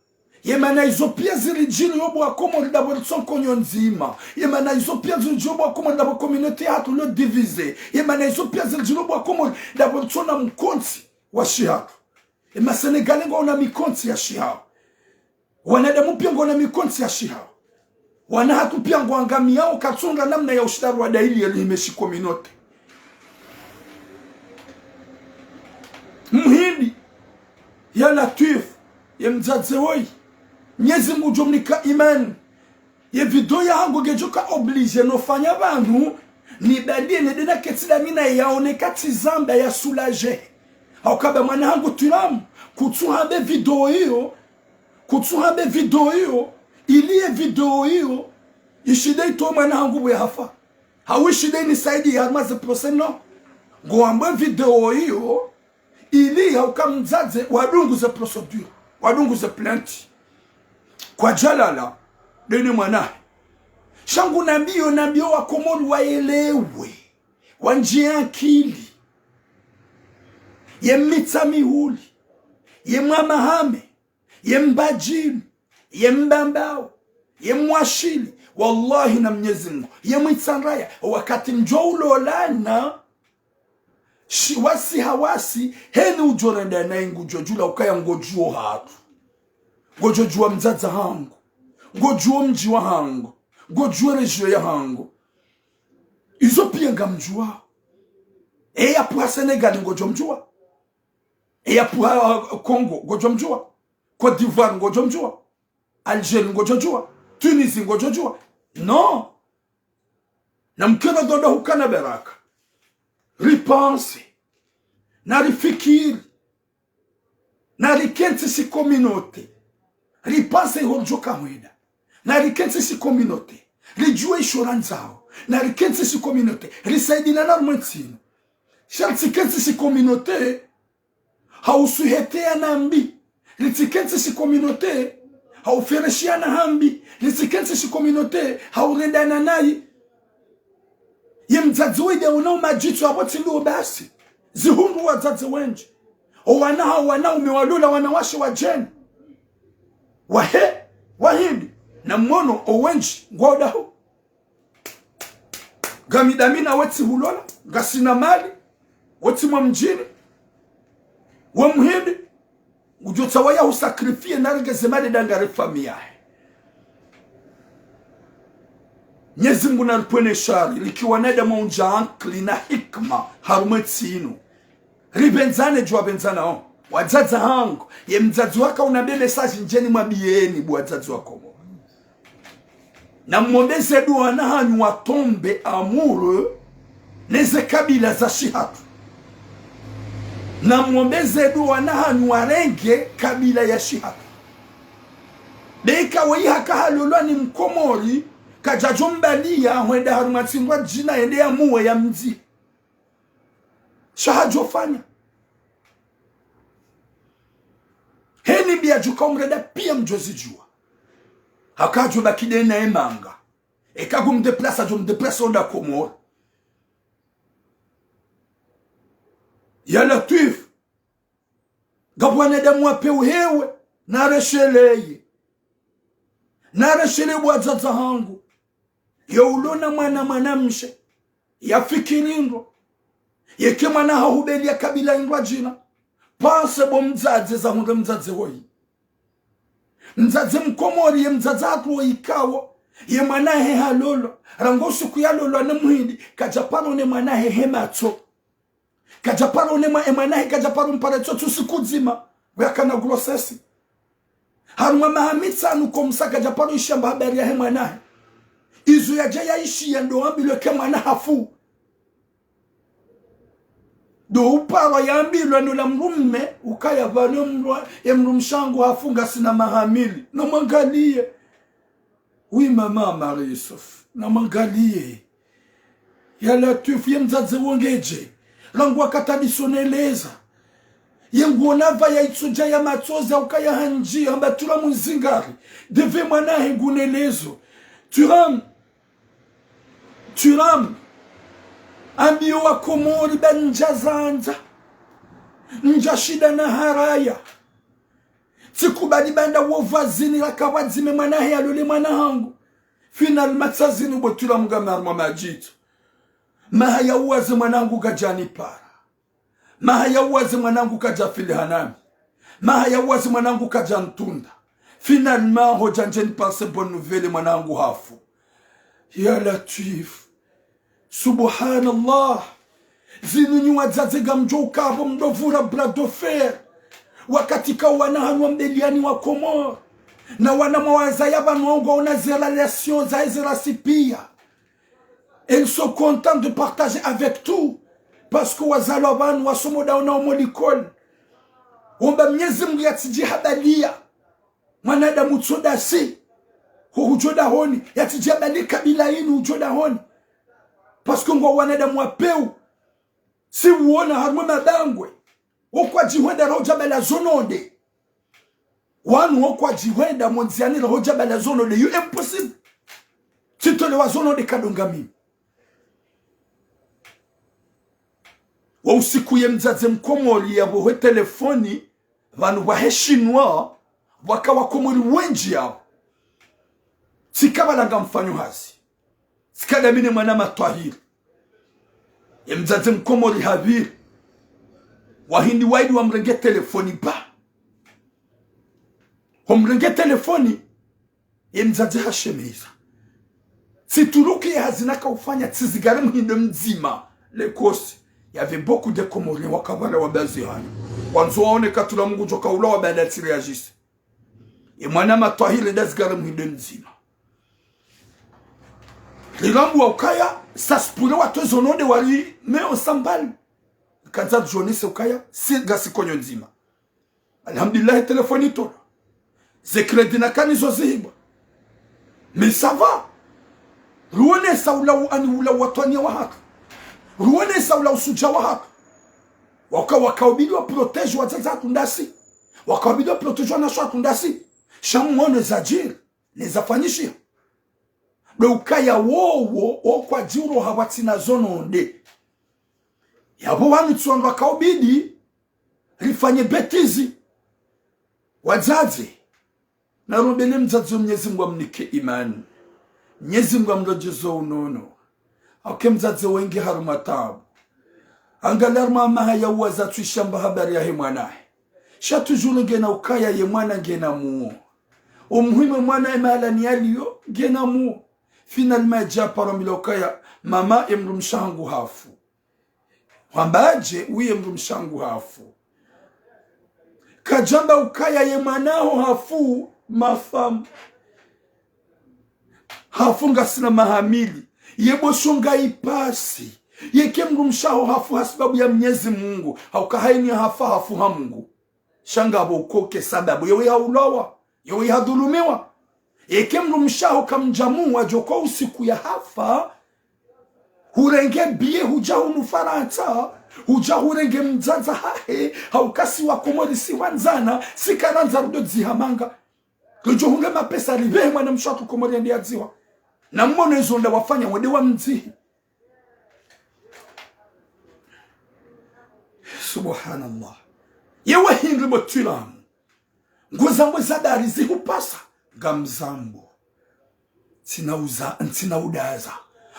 Ye mana izo piya ziridjiri yo bo wa Komori ndapvo ritsonko nyo ndzima. Ye mana izo piya ziridjiri yo bo wa Komori ndapvo communauté yahatru lo divisé. Ye mana izo piya ziridjiri yo bo wa Komori ndapvo ritsona mkontsi wa shihatru. Ye ma Sénégalais ngwaona mikontsi ya shihawo. Wanadamu piya ngwaona mikontsi ya shihawo. Wana hatru piya ngwangamiyao katsuna namna ya ushinda rwadaili ye lihime shi communauté. Mhindi, ya Latwif, ye mdzadze woyi. Mnyezi Mngu ngudjo mnika imani. Ye video yahangu ngedjoka obligé nofanya pvanu, nibadili nende naketsi dami na yaone katsi zamba ya soulagé. Hauka ba mwana hangu Twiramu, kutsuhambe video iyo, kutsuhambe video iyo, ili ye video iyo, ishinde itowe mwana hangu pvo yahafa. Hau ishinde inisaidiye harumwa ze procès no. Ngohambe video iyo, ili hauka mdzadze wadungu ze procédure, wadungu ze plainte. Kwa Djalala, ndeni mwanahe. Sha ngunambiyo, nambiyo wa Komori wayelewe. Wandjiye ankili. Ye Mitsamihuli. Ye Mwamahame. Ye Mbadjini. Ye Mbambao. Ye Mwashili. Wallahi na Mnyezi Mngu. Ye Mwitsandraya. Wakati mdjo ulolana. Shi wasi hawasi, heni udjo renda nayi ngudjo djula ukaya ngodjuwo hatru. Ngodjo djuwa mdzadze hangu. Ngodjuwo mdji wahangu. Ngodjuwo région yahangu. Izo piya ngamdjuwa. Eya pvuha Sénégal ngodjo mdjuwa. Eya pvuha, uh, Congo ngodjo mdjuwa. Côte d'Ivoire ngodjo mdjuwa. Algérie ngodjo djuwa. Tunisie ngodjo djuwa. Non. Na mkero dodo hukana baraka. Ripanse. Na rifikiri. Na rikentsi si communauté. Ripanse iho ridjoka hwenda. Na rikentsi si communauté. Ridjuwe isho randzao. Na rikentsi si communauté. Risaidina na rumwe ntsino. Sha ritsikentsi si communauté. Hausuhetea na mbi. Ritsikentsi si communauté. Haufereshiana ha mbi. Ritsikentsi si communauté. Haurendana nayi. Ye mdzadze wende una umadjitso apvo tsi ndo basi. Zihundru wadzadze wendji. Owana hau wanaume walola wanawashe wadjeni. Wahe, wahindi. Na mwono owendji, ngwao daho. Ngami dami na wetsi hulola, ngasina mali, wetsi mwa mdjini, we mhindi, udjotsaha waya husacrifier na rengeze mali dangare famiyi yahe. Mnyezi Mngu na ripvwene shari, riki wanadamu undja ankili na hikima, harumwe ntsi inu. Ripvendzane djuwa pvendza nao. Wadzadze hangu, ye mdzadze waka unambe message ndjeni mwambiyeni bo wadzadze wa Komori. Na mwombeze dua wana hanyu watombe amoureux neze kabila za shihatru. Na mwombeze dua wana hanyu warenge kabila ya shihatru. Be ika weyi haka halolwa ni mkomori, kadjadjo mbaliya hwenda harumwa ntsindwa djina yende ya muwe ya mdzi. Sha hadjofanya. Heni mbi yadjoka umrenda piya mdjozidjuwa. Haka hadjobaki dena emanga. Eka ngumdéplace, hadjomdéplace onda Komori. Ya Latwif. Ngapvo wanadamu wapve uhewe, naresheleye. Naresheleye bo wadzadze hangu. Yo ulona mwana mwanamshe. yafikiri ndro. Yeke mwana hahu beli ya kabila indro djina. Panse bo mdzadze zahundre mdzadze woyi. Mdzadze mkomori ye mdzadze hatru woyi kawo. Ye mwana he halolwa. Rangu suku yalolwa ne muhindi. Kadja paro ne mwana he he matso. Kadja paro ne mwa-, e mwana he kadja paro mpara tso tsu siku dzima. Weyakana grossesse. Harumwa maha mitsanu komsa kadja paro ishamba habari ya he mwana he. Izo yadja yaishiya ndo ambilwe ke mwana hafu. Ndo uparwa yambilwa nola mdrume, ukaya pvanu mdru-, e mdrumshe hangu hafu ngasina maha mili. Namwangaliye. Oui, maman Marie Yusuf. Namwangaliye. Ya Latwif, ye mdzadze wo ngedje. Rangu wakati adisoneleza. Ye nguona pvaya itsudja ya matsozi, ukaya handji, hamba Thuram nzingari. Ndeve mwana he ngunelezo. Thuram. Thuram. Ambiyo wa Komori ba ndja zandza. Ndja shinda na haraya. Tsikubali ba nda wo pvwazini la kapvwadzime mwana he yalole mwana hangu. Finalement tsazini bo Thuram ngami harumwa madjitso. Maha ya uwaze mwana hangu kadja nipara. Maha ya uwaze mwana hangu kadja filiha nami. Maha ya uwaze mwana hangu kadja ntunda. Finalement, hodja ndje nipare bonne nouvelle mwana hangu hafu. Ya Latwif. Subhanallah. Zinu nyi wadzadze ngamdjo uka pvo mdo vura bras de fer. Wakati ka wana hanu wa mbeliani wa Komori. Na wana mwawazaya pvanu ngwaona ze relations za ezera sipia. Elles sont contentes de partager avec tout. Parce que wazalwa pvanu wasomo ndawo na omo likoli. Womba Mnyezi Mungu yatsidji habaliya mwanadamu tso ndasi. Ho hudjo dahoni. Yatsidji habali kabila inu hudjo dahoni. Parce que ngwa wanadamu wa pewu. Si uona harumwa mabangwe. Wo kwadjihwenda raho djabala zononde. Wanu wo kwadjihwenda mondziani raho djabala zononde. Yo impossible. Tsitole wa zononde kadonga mimi. Wa usiku ye mdzadze mkomori ya pvohe telefoni, pvanu pvwa he shinwa, pvwaka wa Komori wendji yapvo. Tsika pvala ngamfanyo hazi. Tsika ndami ne mwana Matwahiri. Ye mdzadze mkomori hapviri. Wahindi waili wamrenge telefoni ba. Homrenge telefoni, ye mdzadze hashemeza. Tsituruki ye hazi naka ufanya tsizigare muhindwe mdzima. L'Écosse, il y avait beaucoup de Comoriens waka pvala wa bazi hanu. Wandzo waone katula Mungu djoka ula wa bala tsiri ya jisi. Ye mwana Matwahiri ndazigare muhindwe mdzima. Rirambuwa ukaya, ça se pourrait watowe zononde wari, mais on s'en balle. Kandza djonese ukaya, si ngasi konyo ndzima. Alhamdulillah, telefoni tolwa. Ze crédit nakana zo zihibwa. Mais ça va. Ruonesa ula u-, ani ula watwaniya wahatru. Ruonesa ula usudja wahatru. Waka, waka ubidi wa protège wadzadze hatru ndasi. Waka ubidi wa protège wanashe hatru ndasi. Sha mwono zadjiri, ne zafanyishiha. Be ukaya wowo, wo kwadjiro hapvatsina zononde. Yapvo wanu tsi wandru waka ubidi rifanye bêtise. Wadzadze. Narombele mdzadze wo Mnyezi Mungu amnike imani. Mnyezi Mungu amredjeze unono. Hauka mdzadze wo nge harumwa tabu. Angalia harumwa maha ya uwaza tsu ishamba habari yahe mwanahe. Sha toujours ngena ukaya ye mwana ngena muo. Omuhimu mwana ye mahalani yaliyo ngena muo. Finalement yadja paro ambilwa ukaya mama ye mdrumshe hangu hafu. Hwamba dje, uye mdrumshe hangu hafu. Kadjamba ukaya ye mwana haho hafu, ma femme. Hafu ngasina maha mili. Ye bo sho nga ipasi. Yeke mdrumshe haho hafu hasibabu ya Mnyezi Mungu. Hauka hayini hafa hafu ha Mungu. Sha ngapvo ukoke sababu, yewe haulawa, yewe hadhulumiwa. Yeke mdrumshe haho kamdjamuwa djoko usiku ya hafa, hurenge biye hudja hunu Farantsa, hudja hurenge mdzadze hahe, hauka si wa Komori si wandzana, si karandza rudo dziha manga. Rudjo hunge mapesa ripvehe mwana mshe hatru Komori yende yadziwa. Na mmono ezo nda wafanya wende wa mdzihi. Subhanallah. Yewe hindri bo Twiramu. Nguzambo za dari zihupasa. Ngamzambo. Ntsina uza, ntsina udaza.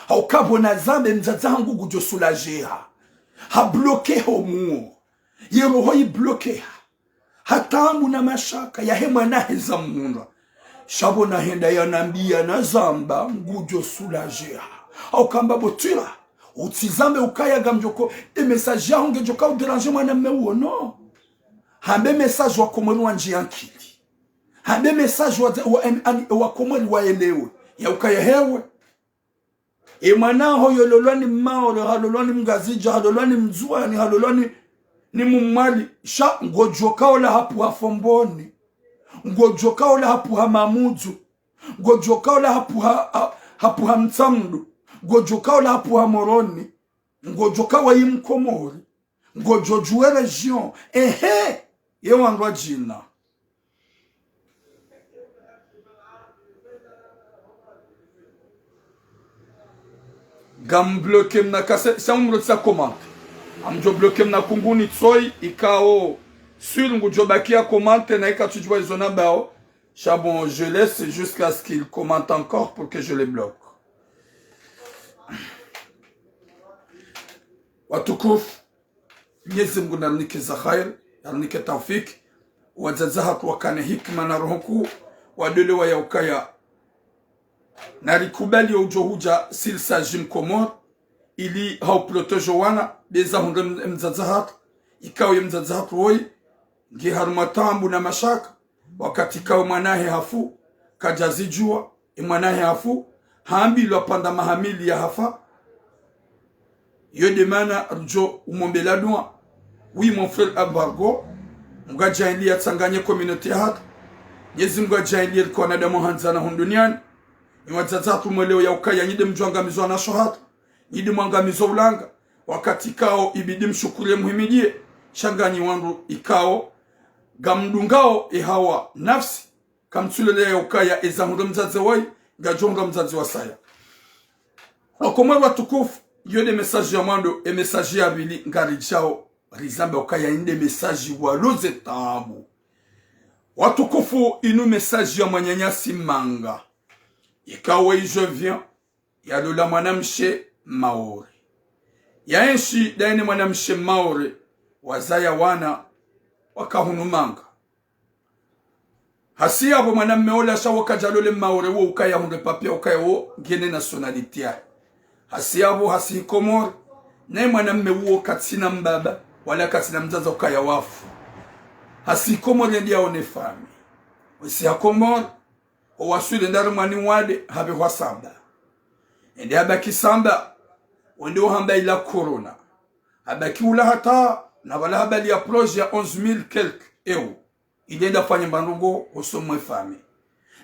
Hauka pvo nazambe mdzadze hangu ngudjo soulager ha. Ha bloquer ho muo. Ye roho yi bloquer ha. Ha taabu na mashaka yahe mwana heza mhundra. Sha pvo nahenda yanambia nazamba ngudjo soulager ha. Hauka amba pvo twira. Utsizambe ukaya ngamdjoko. E message yaho ngedjoka udéranger mwana mme uo, non. Hambe message wa Komori wandjiye ankili. Hambe message wa, wa, ani, wa Komori waelewe. Ya ukaya hewe. E mwana haho yololwa ni Mmaore, halolwa ni Mngazidja, halolwa ni Mndzuani, halolwa ni, ni Mmwali. Sha ngodjoka ola hapvuha Fomboni. Ngodjoka ola hapvuha Mamudzu. Ngodjoka ola hapvuha, ha-, hapvuha Mtsamdu. Ngodjoka ola hapvuha Moroni. Ngodjoka wayi Mkomori. Ngodjo djuwe région. Ehe. Ye wandru wa djina. Ngam bloquer mna kase, sha mumro tsa commenter. Ngamdjo bloquer mna kunguni tsoyi, ikao sûr ngudjo bakia commenter na ika tsudjuwa izo nambao. Sha bon, je laisse jusqu'à ce qu'il commente encore pour que je le bloque. Watukufu, Mnyezi Mngu narinike za khair, narinike taufik. Wadzadze hatru wakane hikima na roho nkuu, wadole wa ya ukaya. Narikubali yo udjo hudja s'il s'agit Mkomori, ili hau protéger wana, be za hundre m-, mdzadze hatru, ikao ye mdzadze hatru woyi, nge harumwa taabu na mashaka, wakati ikao mwanahe hafu, kadjazidjuwa, e mwanahe hafu, hambilwa pvanda maha mili ya hafa. Yo de mana ridjo umombela dua. Oui, mon frère Embargo, Mngu adjaanlie yatsanganye communauté hatru. Mnyezi Mngu adjaanlie rike wanadamu handzana hunu duniani. Nyi wadzadze hatru mwelewe ya ukaya nyi de mdjo angamizwa na sho hatru. Nyi de mwangamizo ulanga. Wakati ikao ibidi mshukuriye muhimidie. Sha nganyi wandru ikao ngamdungao e hawa nafsi. Kamtsulele ya ukaya eza hundre mdzadze woyi, ngadjo hundra mdzadze wasaya. Wakomori watukufu, yo de message ya mwando, e message ya pvili ngaridjao rizambe ukaya inde message walo ze taabu. Watukufu, inu message ya mwananyasi Manga. Ikao yi je viens, yalola mwanamshe Maore. Yaenshi daye ne mwanamshe Maore, wazaya wana, waka hunu Manga. Hasi yapvo mwanamme ola sha wo kadjalole Maore wo ukaya hundre papier ukaya wo ngena nationalité yahe. Hasi yapvo hasi Komori, naye mwanamme uwo katsina mbaba, wala katsina mdzadze ukaya wafu. Hasi Komori yende yaone fami. Wesi ha Komori, owaswili ende harumwa ni wade, hapvehwa samba. Ende habaki samba, wende ohamba ila corona. Habaki ula hata, na pvala habali ya projet ya onze mille quelques euros. Ile nda fanye mbandrongo hosomwe fami.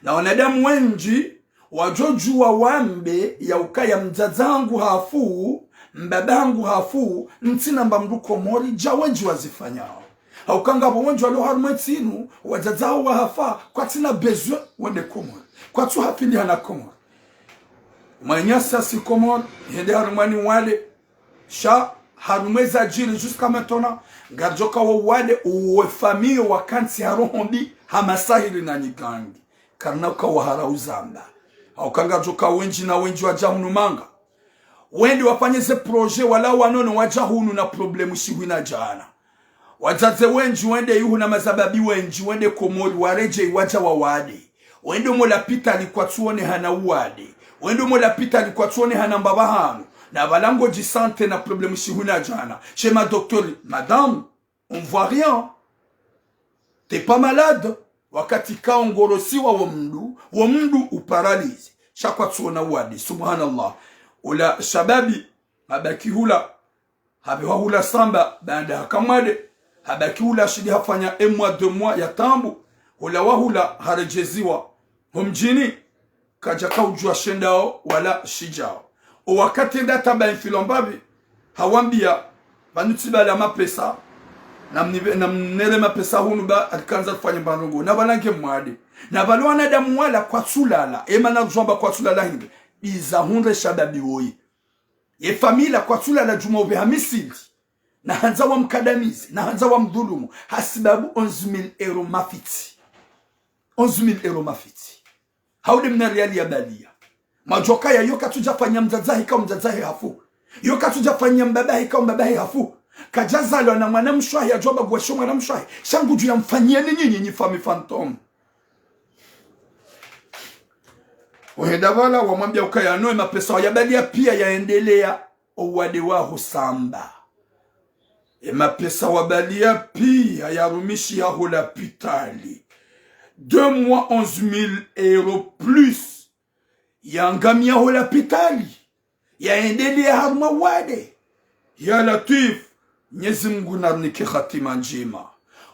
Na wanadamu wendji, wadjodjuwa wambe ya ukaya mdzadze hangu hafu, mbaba hangu hafu, ntsina mba mndru Komori, dja wendji wazifanyao. Hauka ngapvo wendji walo harumwa entsi inu, wadzadze hawo wahafa, kwatsina besoin wende Komori. Kwatsu hafili hana Komori. Mwananyasi hasi Komori, hende harumwa ni wade, sha harumwa eza djiri jusqu'à maintenant, ngaridjoka wo wade uwe famiyo wakantsi ha roho mbi ha masahiri na nyigangi. Karina uka wahara uzamba. Hauka ngaridjoka wendji na wendji wadja hunu Manga. Wende wafanye ze projet wala wanono wadja hunu na problème shihwi na djana. Wadzadze wendji wende ihu na mazababi wendji wende Komori waredjei wadja wa wade. Wende omo lapitali kwatsuone hana uwade. Wende omo lapitali kwatsuone hana mbaba hanu. Na pvala ngodji santé na problème shihwi na djana. Chez ma docteur, madame, on voit rien. T'es pas malade. Wakati kao ngorosiwa wo mndru, wo mndru uparalysé. Sha kwatsuona uwade. Subhanallah. Ola shababi, habaki hula. Hapvehwa hula samba, baanda haka mwade, habaki hula shidi hafanya un mois, deux mois ya taabu, hula wa hula haredjeziwa ho mdjini, kadjaka udjuwa shendao wala shidjao. O wakati enda taba mfilo mbapvi, hawambia, pvanu tsi pvala mapesa, na mnipe-, na mnere mapesa hunu ba, arikandza rifanye mbandrongo, na pvala nge mwade. Na pvalo wanadamu wala kwatsulala, emana kudjwamba kwatsulala hindri, iza hundre shababi woyi. Ye famille kwatsulala djuma upveha misili. Na handza wamkadamize, na handza wamdhulumu. Hasibabu onze mille euros mafitsi. Onze mille euros mafitsi. Haude mna riali ya balia. Mwadjuwa ukaya yo katsudja fanya mdzadze wahe ikao mdzadze wahe hafu. Yo katsudja fanya mbaba wahe ikao mbaba wahe hafu. Kadjazalwa na mwanamshe wahe, yadjuwa baguwa sho mwanamshe wahe. Sha ngudjo yamfanyia ni nyinyi, nyi famille fantôme. Wahenda pvala, wamwambia ukaya no, ye mapesa wayabaliya piya yaendelea, owade waho samba. Ye mapesa wabaliya piya yarumishiha ho lapitali. Deux mois, onze mille euros plus. Yangamiya ho lapitali. Yaendelea harumwa wade. Ya Latwif, Mnyezi Mngu narinike hatima ndjema.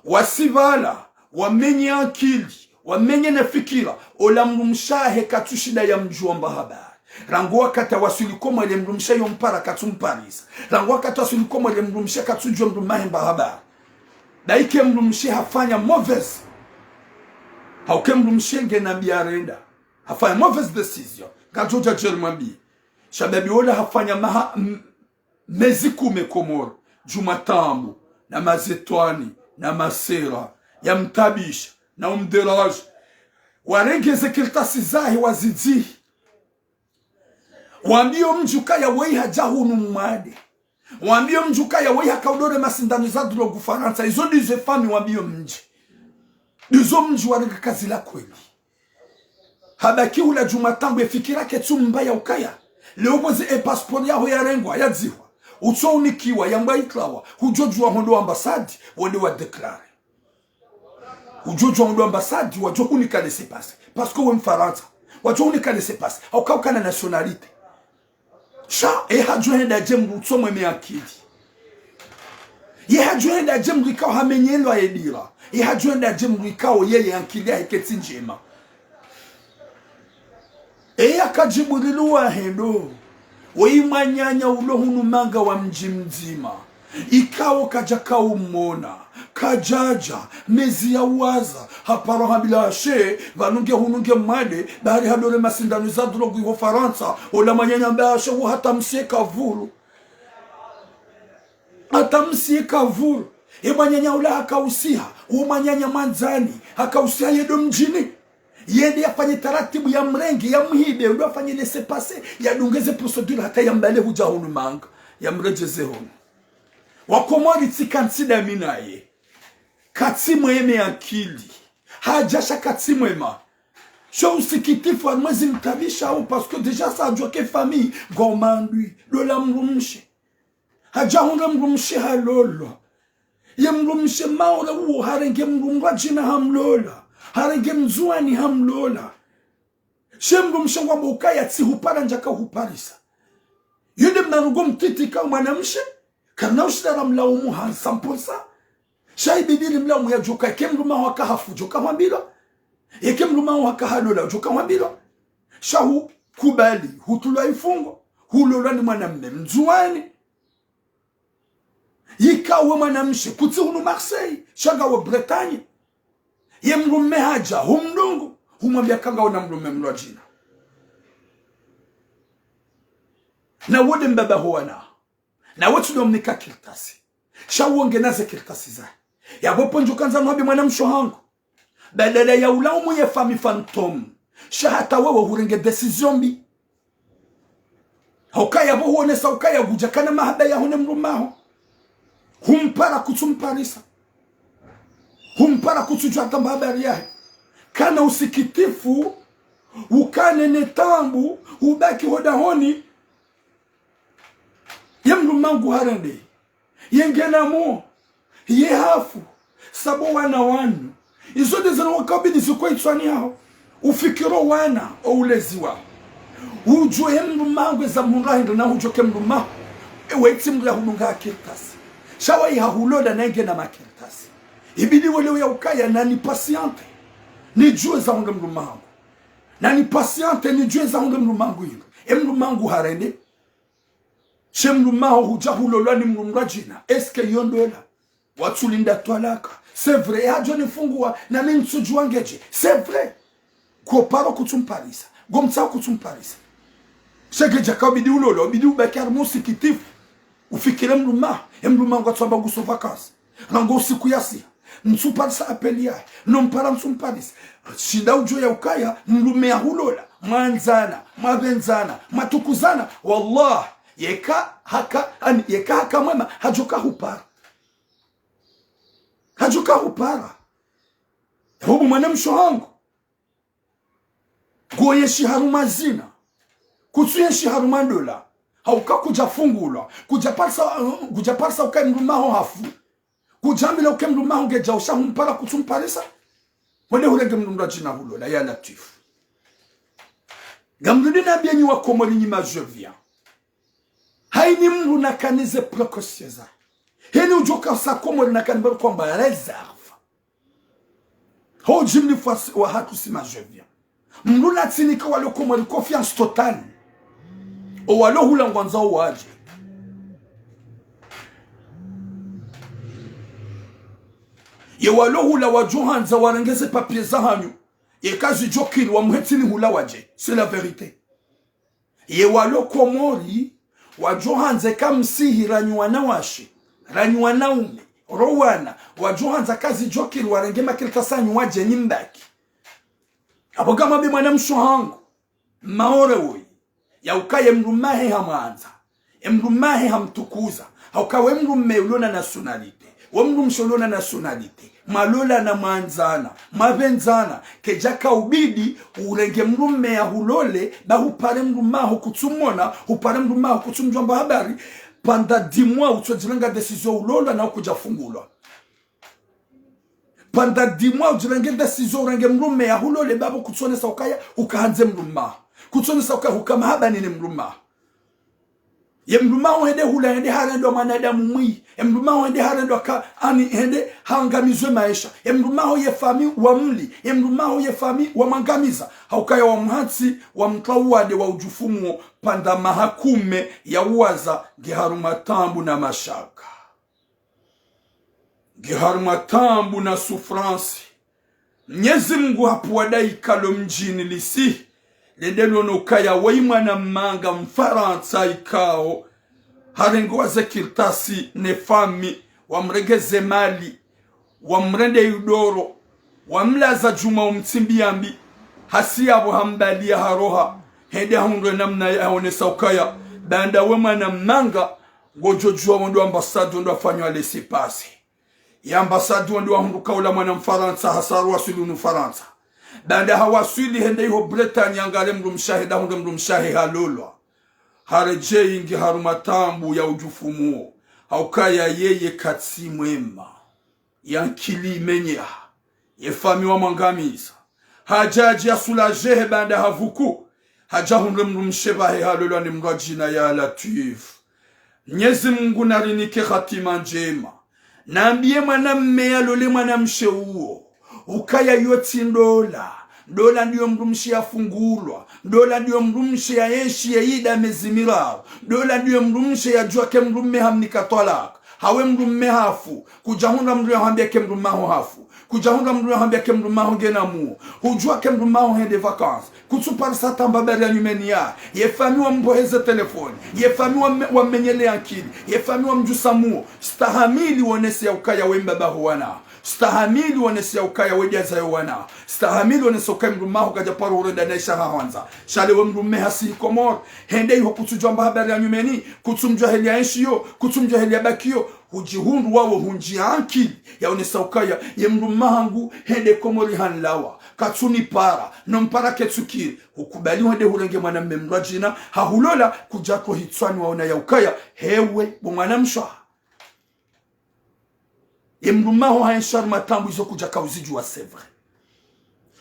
Wasi pvala, wamenye ankili, wamenye na fikira, ola mdrumshe wahe katsushinda yamdjuwa mba habari. Rangu wakati waswili Komori, le mdrumshe yompara katsumparisa. Rangu wakati waswili Komori, le mdrumshe katsudjuwa mdrume wahe mba habari. Daike mdrumshe hafanya mauvaise. Hauke mdrumshe ngena mbi yarenda. Hafanya mauvaise décision. Ngamdjo dja djeli mwambiye. Shababi wola hafanya maha, m-, mezi kume Komori. Djuma Tambu, na mazetwani, na masera, yamtabisha, na umdéranger. Warenge ze kartasi zahe wazidzihi. Wambiye omdji ukaya woyi hadja hunu mwade. Wambiye omdji ukaya woyi hakaudore masindano za drogue Farantsa. Izo ndizo ye famille wambiye omdji. Ndizo mdji warenga kazi la kweli. Habaki hula Djuma Tambu ye fikira ketsumbaya ukaya. Leo pvo ze e passeport yaho yarengwa, yadzihwa. Utsounikiwa, yambwa itrawa. Hudjodjuwa hondo ambassade, wende wa déclarer. Udjo djuwa ndo ambassade, wadjo hunika laissez-passer. Parce que we Mfarantsa. Wadjo hunika laissez-passer. Hauka ukana nationalité. Sha, ye hadjo henda dje mdru tso mweme ankili. Ye hadjo henda dje mdru ikao hamenyelwa ye dira. Ye hadjo henda dje mdru ikao yeye ankili yahe ketsi ndjema. Eya kadjibulilwa hendo. Woyi mwananya ulo hunu manga wa mdji mdzima. Ikao kadjakaumona. Kadjadja. Mezi yawaza. Haparo hambilwa she. Pvanu nge hunu nge mwade. Bahari hadore masindano za drogue iho Farantsa. Ola mwananya mba she wo hata msie kavulu. Hata msie kavulu. Ye mwananya ula hakausiha. Wo mwananya mwandzani. Hakausiha yende mdjini. Yende yafanye taratibu yamrenge, yamhibe, ndo afanye laissez-passer, yadunge ze procédure hata yambale hudja hunu manga, yamredjeze hunu. Wakomori tsi kantsi dami naye. Katsi mweme ankili. Hadja sha katsi mwema. Sho usikitifu harumwa ezi mtabisha hau, parce que déjà sa hadjuwa ke famille, ngwao mandwi, ndo la mdrumshe. Hadja hundre mdrumshe halolwa. Ye mdrumshe Maore uwo harenge mdru mdrwadjina hamlola. Harenge mndzuwani hamlola. She mdrumshe ngwambo ukaya tsihupara ndjaka huparisa. Yunde mnarugo mtiti ka mwanamshe, karina ushinda ramlaumu ha cent pour cent. Sha ibidi rimlaumu yadjuwa uka, eke mdrume waho haka hafu djo ka hwambilwa. Eke mdrume waho haka halola djo ka hwambilwa. Sha hukubali, hutulwa ifungo, hulolwa ni mwanamme mndzuwani. Yika we mwanamshe, kutsi hunu Marseille, sha ngawe Bretagne. Ye mdrume hadja, humdungu, humwambia ka ngawe na mdrume mdrwadjina. Na wo nde mbaba ho wana. Na wo tsi ndo mnika kartasi. Sha wo ngena ze kartasi zahe. Yapvo pvo ndjo kandza mwambe mwanamshe hangu. Badala ya ulaumu ye famille fantôme. Sha hata wewe hurenge décision mbi. Hukaya pvo huonesa ukaya ngudjakana mahaba yaho ne mdrume waho. Humpara kutsumparisa. Humpara kutsudjuwa hata mba habari yahe. Kana usikitifu, ukane ne taabu, ubaki ho dahoni, ye mdrume wangu harende. Ye ngena mo. Ye hafu. Sabo wana wanu. Izo nde zinu wakabili zikwe itswani yaho. Ufikiro wana, o ulezi waho. Udjuwe ye mdrume wangu eza mhundra hindri na udjuwe ke mdrume waho. Ewe tsi mdru ya hudunga kartasi. Sha wayi hahulola na ngena makartasi. Ibidi wele uya ukaya na ni patiente. Nidjuwe za hundre mdrume wangu. Na ni patiente, nidjuwe za hundre mdrume wangu hindri. E mdrume wangu harende. She mdrume waho hudja hulolwa ni mdru mdrwadjina. Est-ce que yo ndola? Watsulinda twalaka. C'est vrai, hadjo nifunguwa, na mi ntsudjuwa ngedje. C'est vrai. Ngo paro kutsumparisa. Ngo mtsaho kutsumparisa. Sha ngedja ka ubidi ulolwa, ubidi ubaki harumwa usikitifu. Ufikire mdrume waho, e mdrume wangu atsuamba nguso vacances. Rangu usiku yasiha. Ntsuparisa appel yahe. No mpara ntsumparisa. Shinda udjuwe ya ukaya, mdrume ya hulola. mwandzana, mwapvendzana, mwatukuzana, wallah, yeka haka, ani, yeka haka mwema, hadjoka hupara. Hadjoka hupara. Yapvo bo mwanamshe hangu, ngoyenshi harumwa zina. Kutsuyenshi harumwa ndola. Hauka kudjafungulwa. Kudjaparisa, kudjaparisa uka ye mdrumme haho hafu. Kudjambilwa uka ye mdrumme haho ngudjo usha humpara kutsumparisa. Wende hurenge mdru mdrwadjina hulola, ya Latwifu. Ngamrudi nambiye nyi wa Komori nyi ma je viens. Hayini mdru nakane ze précautions za. Heni udjoka sa Komori nakane bari kwamba réserve. Ho djimlifu wa hatru si ma je viens. Mdru natsinika walo Komori confiance totale. O walo hula ngwandzao wadje. Ye walo hula wadjo handza warenge ze papiers za hanyu. Ye kazidjokiri wa muhetsini hula wadje. C'est la vérité. Ye walo Komori, wadjo handza ka msihi ranyu wanawashe, ranyu wanaume, ro wana, wadjo handza kazidjokiri warenge makartasi yanyu wadje nyi mbaki. Apvo ngamwambe mwanamshe hangu, Maore woyi, ya uka ye mdrumme hahe hamwandza, ye mdrumme hahe hamtukuza, hauka we mdrumme ulo na nationalité, we mdrumshe ulo na nationalité, mwalolana mwandzana, mwapvendzana, kedjaka ubidi, urenge mdrumme yahulole, ba hupare mdrumme haho kutsumona, hupare mdrumme haho kutsumdjuwa mba habari, pendant dix mois utsodjirenga décision ulolwa na ukudjafungulwa. Pendant dix mois udjirenge décision urenge mdrumme yahulole ba pvo kutsonesa ukaya ukahandze mdrumme haho. Kutsonesa ukaya huka mahaba ni ne mdrumme haho. Ye mdrumme haho hende hula hende harendwa mwanadamu mwi. Ye mdrumme haho hende harendwa ka ani hende hangamizwe maesha. Ye mdrumme haho ye fami wamli. Ye mdrumme haho ye fami wamwangamiza. Haukaya wamhatsi wamtwa uwade wa udjufumu pendant maha kume ya uwaza nge harumwa taabu na mashaka. Nge harumwa taabu na souffrance. Mnyezi Mungu hapvuwa daika lo mdjini lisi, lende lono ukaya woyi mwana manga Mfarantsa ikao, harengewa ze kartasi ne fami, wamrenge ze mali, wamrende idoro, wamlaza djumwa umtsimbi yambi, hasi yapvo hambaliya haroha, hende hahundre namna yaonesa ukaya, baanda we mwana manga, ngodjo djuwa wendo ambassade wendo afanywa laissez-passer. Ye ambassade wendo wahundru kaula mwana Mfarantsa hasa harwaswili hunu Farantsa. Baanda hawaswili hende iho Bretagne yangale mdrumshe hahe, hende hahundre mdrumshe hahe halolwa. Haredjeyi nge harumwa taabu ya udjufumu wo. Haukaya yeye katsi mwema. Ye ankili imenyeha. Ye fami wamwangamiza. Hadja hadji ya soulager he baanda hapvuku. Hadja hundre mdrumshe pvahe halolwa ni mdrwadjina ya Latwifu. Mnyezi Mungu narinike hatima ndjema. Nambiye mwanamme yalole mwanamshe uwo. Ukaya yo tsi ndola. Ndola ndiyo mdrumshe yafungulwa. Ndola ndiyo mdrumshe yaenshi ye ida mezi miraru. Ndola ndiyo mdrumshe yadjuwa ke mdrumme hamnika twalaka. Hawe mdrumme hafu. Kudjahundra mdru yahwambiya ke mdrumme haho hafu. Kudjahundra mdru yahwambiya ke mdrumme haho ngena muo. Hudjuwa ke mdrumme haho hende vacances. Kutsuparisa tamba bari ya nyumeni ya. Ye fami wamboheze telefoni. Ye fami wame-, wamenyele ankili. Ye fami wamdjusa muo. Stahamili wonese ya ukaya we mbaba ho wana. Stahamili wonese ya ukaya we djaza yo wana. Stahamili wonese ukaya mdrumme haho kadja paro urenda naisha hahwandza. Sha le we mdrumme hasi Komori. Hende iho kutsudjuwa mba habari ya nyumeni. Kutsumdjuwa heli yaenshiyo. Kutsumdjuwa heli yabakiyo. Hudjihundru wawo hundjiya ankili, yaonesa ukaya, ye mdrumme hangu, hende Komori hanlawa, katsunipara, no mpara ketsukiri, hukubali hwende hurenge mwanamme mdrwadjina, hahulola, kudja ko hitswani waona ya ukaya, hewe, bo mwanamshe. Ye mdrumme haho haenshi harumwa taabu izo kudjaka uzidjuwa, c'est vrai.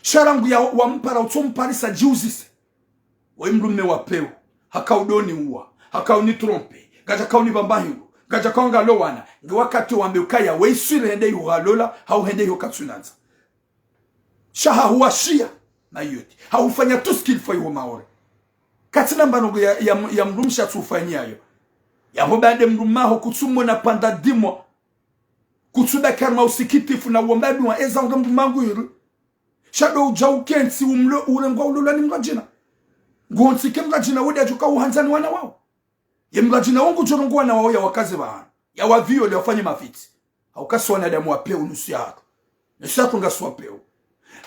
Sha rangu ya wampara utsomparisa djiuzise. Woyi mdrumme wa pewu, haka udoni uwa, haka uni tromper, ngadja ka unipvamba hindru, ngadja ka ungalo wana, nge wakati wambe ukaya, we iswili hende iho halola, hau hende iho katsunandza. Sha hahuwashiya, Mayotte, hahufanya tout ce qu'il faut iho Maore. Katsina mbano ya, ya, ya mdrumshe atsufanyayo. Yapvo baanda mdrumme haho kutsumona pendant dix mois. Kutsubaki harumwa usikitifu na uomba dua, eza unga mdrumme hangu hiri. Sha ndo udja ukentsi umlo-, urengwa ulolwa ni mdrwadjina. Ngontsi ke mdrwadjina wende adjuka uhandza ni wana wawo. Ye mdrwadjina wo ngudjo rongowa wana wawo yawakaze pvahanu. Yawaviole, yawafanye mafitsi. Hauka si wanadamu wa pewu nusu yahatru. Nusu yahatru ngasi wa pewu.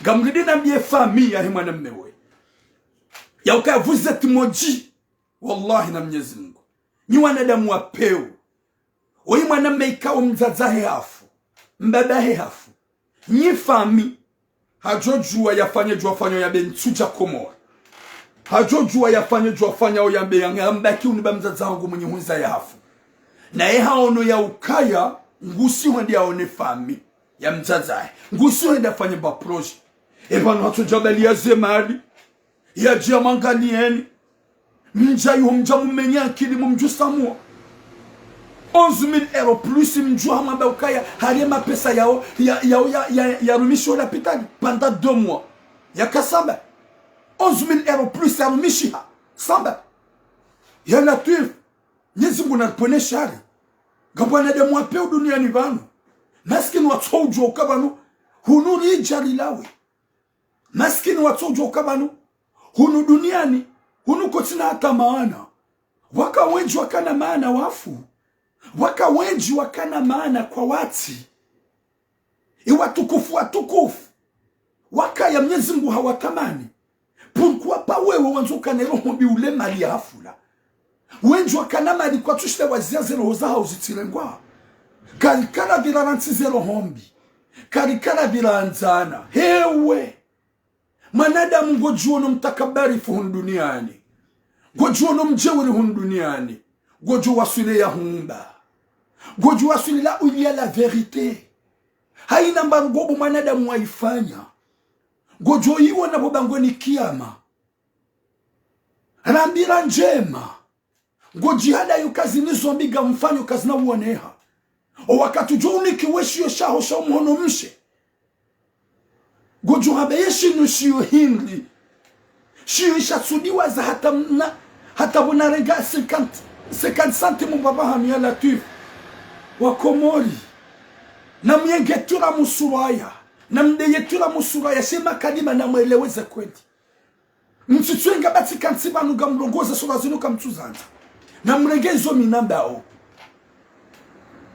Ngamridi nambiye fami yahe mwanamme woyi. Ya ukaya vous êtes maudits. Wallahi na Mnyezi Mungu. Nyi wanadamu wa pewu. Oyi mwanamme ikao mdzadze wahe hafu, mbaba wahe hafu. Nyi fami. Hadjodjuwa yafanye djo wafanya oyambe ntsudja Komori. Hadjodjuwa yafanye djo wafanya oyambe yanga mbaki unu ba mdzadze wangu mwenye hunza ya hafu. Naye haono ya ukaya, ngusi hwende yaone fami ya mdzadze wahe. Ngusi hwende yafanye ba projet. Epvanu hatsodja bali ya ze mali. Yadja mangaliyeni. Mdja yuho mdja mumenye akili mumdjusa mwa. Onze mille euros plus mdjuha mwamba ukaya, hari ye mapesa yao, ya, yao, ya, ya, yarumishiha lapitali, pendant deux mois. Yaka samba. Onze mille euros plus yarumishiha. Samba. Ya Latwif. Mnyezi Mungu naripvonese shari. Ngapvo wanadamu wa pewu duniani pvanu. Maskini watsoudjuwa uka pvanu. Hunu ridja rilawe. Maskini watsoudjuwa uka pvanu, hunu duniani, hunu kotsina hata maana. Waka wendji wakana maana wafu. Waka wendji wakana maana kwawatsi. Iwatukufu, watukufu. Wakaya Mnyezi Mungu hawatamani. Pourquoi pas wewe wandzo ukane roho mbi ule mali ya hafula? Wendji wakana mali kwatsu shinda waziya ze roho zahawo zitsirengwa. Karikara pvira rantsi ze roho mbi. Karikara pvira andzana. Hewe. Mwanadamu ngodjuono mtakabarifu hunu duniani. Ngodjuono mdjeuri hunu duniani. Ngodjo waswili ya humba. Ngodjo waswili là où il y a la vérité. Haina mbarugo bo mwanadamu waifanya. Ngodjo iwona bo bangweni kiyama. Rambira ndjema. Ngodjihada yuka zini zo mbi ngamfanyo kazina uoneha. O wakati udjo unikiwa eshiyo shaho sha umuhono mshe. Ngodjo hamba ye shinu shiyo hindri. Shiyo ishatsudiwaza hata mna, hata pvo narenga cinquante, cinquante centimes mbaba hami ya Latwif. Wa Komori. Na myengetura musuraya. Na mdeyetura musuraya. She makalima na mweleweze kweli. Mtsitswenga batsi kantsi pvanu ngamlongoza sura zinu kamtsuzandza. Na mrenge izo mi nambao.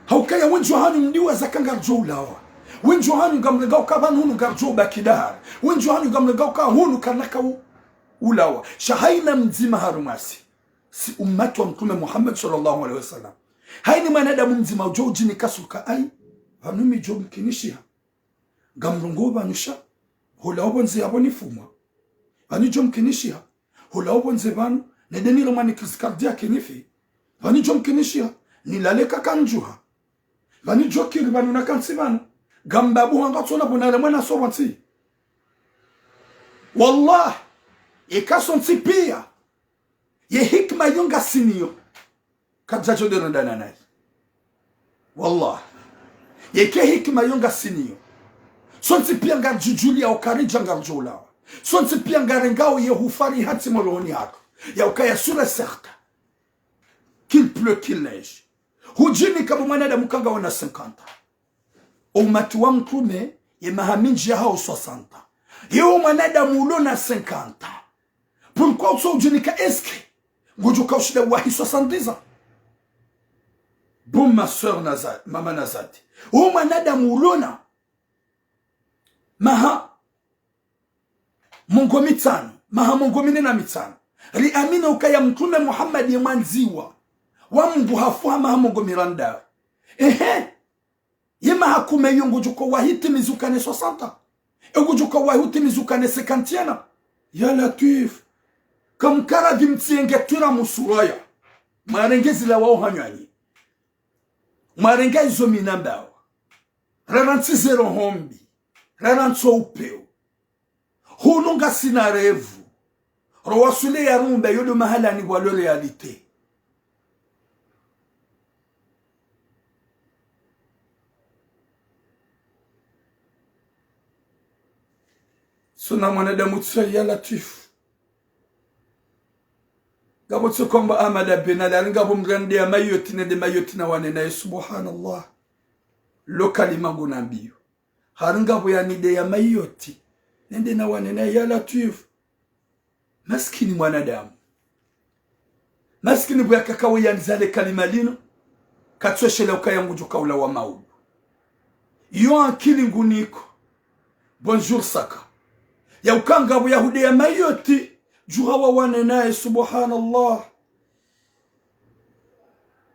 Haukaya wendji wahanyu mdiwaza ka ngaridjo ulawa. Wendji wahanyu ngamrenga uka pvanu hunu ngaridjo ubaki dahari. Wendji wahanyu ngamrenga uka hunu kanaka u-, ulawa. Sha haina mdzima harumwasi. Si ummati wa Mtrume Muhammad swallallahu alayhi wa sallam. Haina mwanadamu mdzima udjo udjinika suka ai. Pvanu mi djo mkinishiha. Ngamrongoo pvanu sha, hula opvondze yapvo nifumwa. Pvanu djo mkinishiha, hula opvondze pvanu, nende nilo mwa ni crise cardiaque nifi. Pvanu djo mkinishiha, nilale kaka ndjuha. Pvanu djo kiri pvanu na kantsi pvanu. Ngamba buha ngatsona pvo nale mwana so pvantsi. Wallah, eka sontsi piya. Ye hikima yo ngasinayo. Kadjadjo de rendana nayi. Wallah. Yeka hikima yo ngasinayo. Sontsi piya ngaridjudjuliya uka ridja ngaridjo ulawa. Sontsi piya ngarengao ye hufari hatsi molohoni hatru. Ya ukaya sûr et certain. Qu'il pleut, qu'il neige. Hudjinika bo mwanadamu ka ngaona cinquante ans. Ummati wa Mtrume, ye maha mindji yahawo soixante ans. Ye wo mwanadamu ulona cinquante ans. Pourquoi utso udjinika est-ce que ngodjo ka ushinda wahi soixante-dix ans? Bon, ma sœur Naza-, mama Nazati. Wo mwanadamu ulona maha mengo mitsanu, maha mengo mine na mitsanu. Riamini ukaya Mtrume Muhammad ye mwandziwa wa Mungu hafu ha maha mengo mirandaru. Ehe. Ye maha kume yo ngudjo ka wahi timiza ukane soixante ans. E ngudjo ka wahi utimiza ukane cinquante ans. Ya Latwif. Kamkara dhi mtsienge twira musuraya. Mwarenge zila wao hanywanyi. Mwarenge izo mi nambao. Rarantsi ze roho mbi. Rarantsi o upewu. Hunu ngasina revu. Rowaswili ya rumbe yo do mahalani wa lo réalité. Suna mwanadamu tsa ya Latwif. Ngapvo tsi kwamba Ahmada Ben Ali, hari ngapvo mrande ya Mayotte, nende Mayotte nawane naye, subhanallah. Lo kalima ngunambiyo. Hari ngapvo yanide ya Mayotte, nende nawane naye, ya Latwif. Maskini mwanadamu. Maskini pvo yakaka we yandzale kalima linu, katsoshela ukaya ngudjo ka ulawa maudu. Yo ankili nguniko. Bonjour Saka. Ya uka ngapvo yahude ya Mayotte, djuha wawane naye, subhanallah.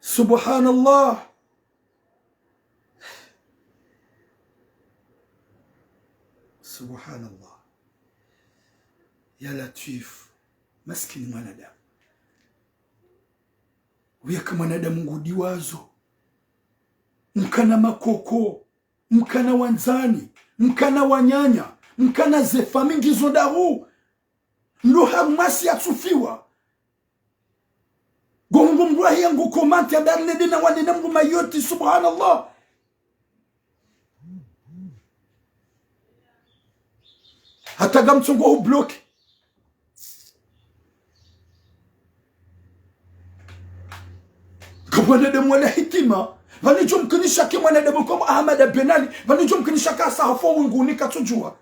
Subhanallah. Subhanallah. Ya Latwif. Maskini mwanadamu. Uyaka mwanadamu ngudiwazo. Mkana makoko. Mkana wandzani. Mkana wananya. Mkana ze famiyi ngizo ndahu. Ndo harumwa si yatsufiwa. Ngo hungu mdru ahiya ngu komante habari nende na wanene mdru mayoti, subhanallah. Hata ngamtsongo hubloke. Ka mwanadamu wala hikima. Pvanu idjo mkinisha ke mwanadamu comme Ahmada Ben Ali. Pvanu idjo mkinisha ka hasa hafu winguni katsudjuwa.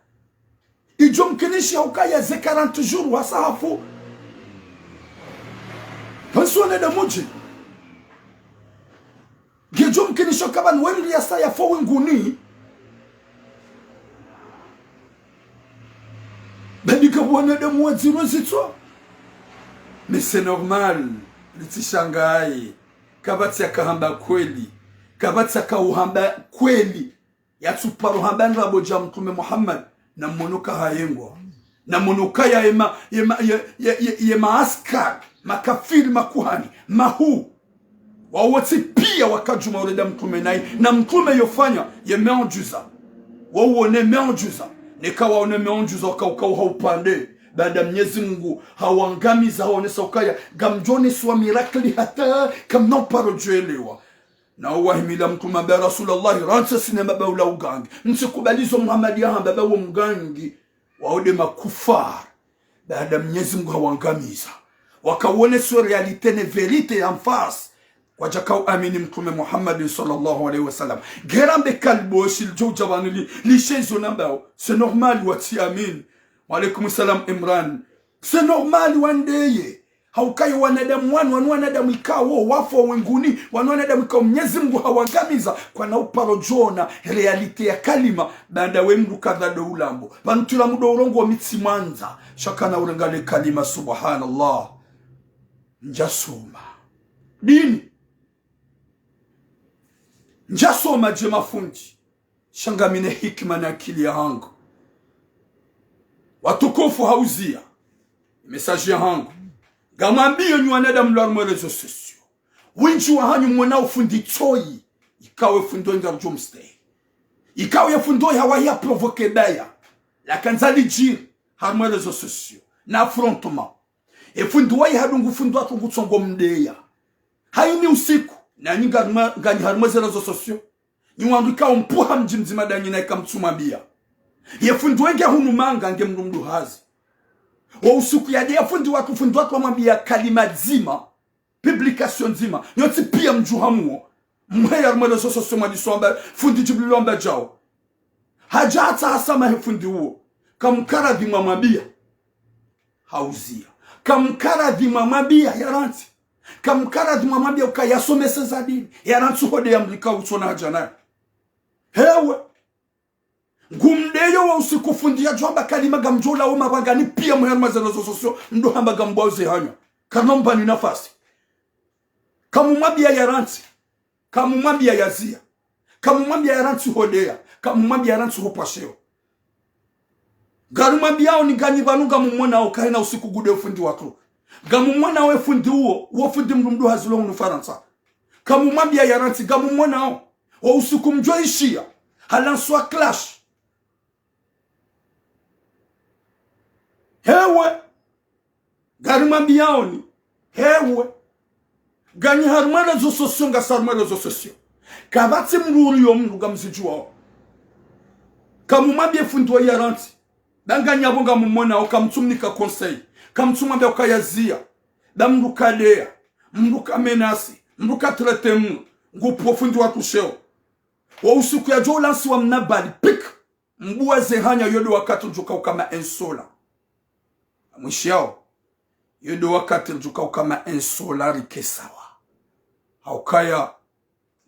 Idjo mkinisha ukaya ze quarante jours hasa hafu. Pvanu si wanadamu dje. Ngedjo mkinisha ka pvanu wemri hasa yafu winguni. Badi ka wanadamu wadziro zitswa. Mais c'est normal. Ritsishangaye. Kapvatsi yaka hamba kweli. Kapvatsi yaka uhamba kweli. Yatsuparo hamba ndrabo dja Mtrume Muhammad, na mwono ka hayengwa. Na mwono ka ya ema, yema, ye, ye, ye, yema askari, makafiri, makuhani, mahu. Wawo tsi piya wakadjuma urenda Mtrume nayi, na Mtrume yofanya, ye miujiza. Wawo ne miujiza. Neka wawo ne miujiza, waka, waka, ha upande. Baada Mnyezi Mungu, hawangamiza, haonesa ukaya, ngamdjo oneswa miracle hata, kamna uparo djwelewa. Na uwahimila Mtrume hamba, ya Rasulallah, rantsi sine mba ula ugangi. Ntsikubali zo Muhammad yahamba ba wo mgangi. Wawo nde makufar. Baada Mnyezi Mungu hawangamiza. Waka woneswa réalité ne vérité en face. Kwadjaka uamini Mtrume Muhammadin sallallahu alayhi wa sallam. Ngera mbe kaliboshi lidjo udja pvanu li, lishezo nambao. C'est normal watsiamini. Wa alaykum salam Imran. C'est normal wandeye. Haukaye wanadamu wanu, wanu wanadamu ikao wafu winguni, wanu wanadamu ikao Mnyezi Mungu hawangamiza, kwana uparo djona réalité ya kalima, baanda we mdru kadha ndo ulambo. Pvanu tula mdru urongoa mi tsimwandza, sha kana urenga le kalima, subhanallah. Ndjasoma. Dini. Ndjasoma dje mafundi. Sha ngami ne hikima na akili yahangu. Watukufu, hauziya message yahangu. Ngamwambiyo nyi wanadamu mlo harumwa réseaux sociaux. Wendji wahanyu mwona ufundi tsoyi. Ikao ye fundi oyi ngarudjo mstehi. Ikao ye fundi oyi hawahi ya provoquer baya. Lakandza lidjiri harumwa réseaux sociaux. Na affrontement. Ye fundi wayi hadungu fundi watru ngutsongo mdeya. Hayini usiku. Nanyi ngarumwa, nganyi harumwa ze réseaux sociaux. Nyi wandru ikao mpuha mdji mdzima ndanyi nayi kamtsumwambiya. Ye fundi wenge hunu manga nge mdru mdru hazi. Wo usiku yade ya fundi watru, fundi watru wamwambiya kalima dzima, publication ndzima. Nyontsi piya mdjuha muwo. Mheya harumwa réseaux sociaux mwadiso wamba fundi Djibril wamba djao. Hadja hatsaha samaha ye fundi uwo. Kamkaradhi mwamwambiya. Hauziya. Kamkaradhi mwamwambiya yarantsi. Kamkaradhi mwamwambiya uka yasomese za dini. Yarantsi hode yamlika utsona hadja nayo. Hewe. Ngumdeyo wa usiku fundi yadjo hamba kalima ngamdjo ula wo mabangani piya mwe harumwa ze réseaux sociaux. Mdru hamba ngambwao ze hanywa. Karina mpvani nafasi. Kamumwambiya yarantsi. Kamumwambiya yaziya. Kamumwambiya yarantsi hodeya. Kamumwambiya yarantsi hopvasheo. Ngarumwambiyao ni nganyi pvanu ngamumwonao kahina usiku ngude fundi watru. Ngamumwonao ye fundi uwo, wo fundi mdru mdru hazi lo hunu Farantsa. Kamumwambiya yarantsi ngamumwonao. Wo usiku mdjo ishiya. Halanswa clash. Hewe. Ngarimwambiyao ni, hewe. Nganyi harumwa réseaux sociaux, ngasi harumwa réseaux sociaux. Kapvatsi mdru uriyo mdru ngamzidjuwao. Kamumwambiye fundi wa yarantsi. Ba nganyi apvo ngamumwonao, kamtsumnika conseil. Kamtsumwambiya uka yaziya. Ba mdru kadeya. Mdru kamenasi. Mdru katrete mdru. Ngupvo fundi watru sheo. Wo usiku yadjo ulansiwa mna bali. Pik. Mbuwa ze hanywa yo ndo wakati ridjo kauka ma insolent. Amwishiyao. Yo ndo wakati ridjo kauka ma insolent rike sawa. Haukaya.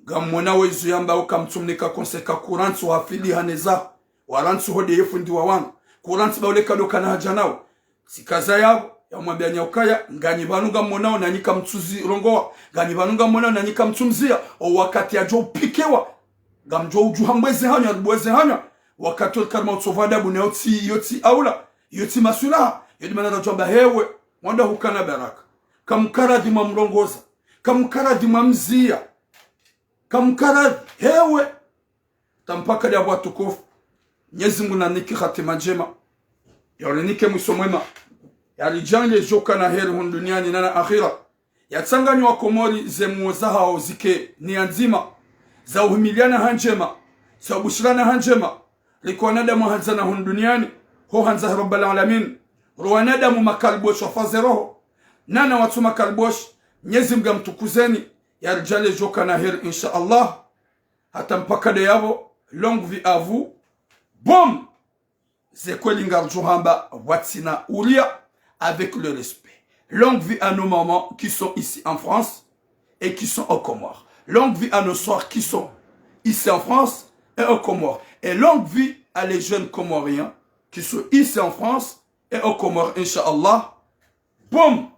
Ngamwonao izo yambao kamtsumnika conseil ka kurantsi wafidi haneza. Warantsi hode ye fundi wa wangu. Kurantsi ba ule kado kana hadja nawo. Tsikaza yapvo. Yamwambia nyi ukaya, nganyi pvanu ngammonao nanyi kamtsuzirongoa, nganyi pvanu ngammonao nanyi kamtsumzia, o wakati yadjo upvikewa, ngamdjo udjuha mbweze hanyu, haribweze hanyu. Wakati uli kalima utsovu adabu, na yotsi, yotsi aula, yotsi maswilaha, yodi mana radjwamba hewe, mwanda hukana baraka. Kamkaradhi mwamrongoza, kamkaradhi mwamzia, kamkaradhi, hewe. Tampaka dia watukufu. Mnyezi Mungu nanike hatima ndjema. Yarinike mwiso mwema. Yaridjaanlie djoka na heri hunu duniani na na akhira. Yatsanganye Wakomori ze muo zahao zike nia ndzima, za uhimiliana ha ndjema, za ubushirana ha ndjema. Riko wanadamu handzana hunu duniani, ho handza he Rabbal Alamin. Ro wanadamu makaliboshi wafaze roho. Nana watsu makaliboshi, Mnyezi Mungu amtukuzeni, yaridjaanlie djoka na heri, insha Allah. Hata mpaka de yapvo, longue vie à vous. Boum! Ze kweli ngaridjo hamba pvwatsina uria, avec le respect. Longue vie à nos mamans qui sont ici en France et qui sont aux Comores. Longue vie à nos soeurs qui sont ici en France et aux Comores. Et longue vie à les jeunes Comoriens qui sont ici en France et aux Comores, Inch'Allah. Boum!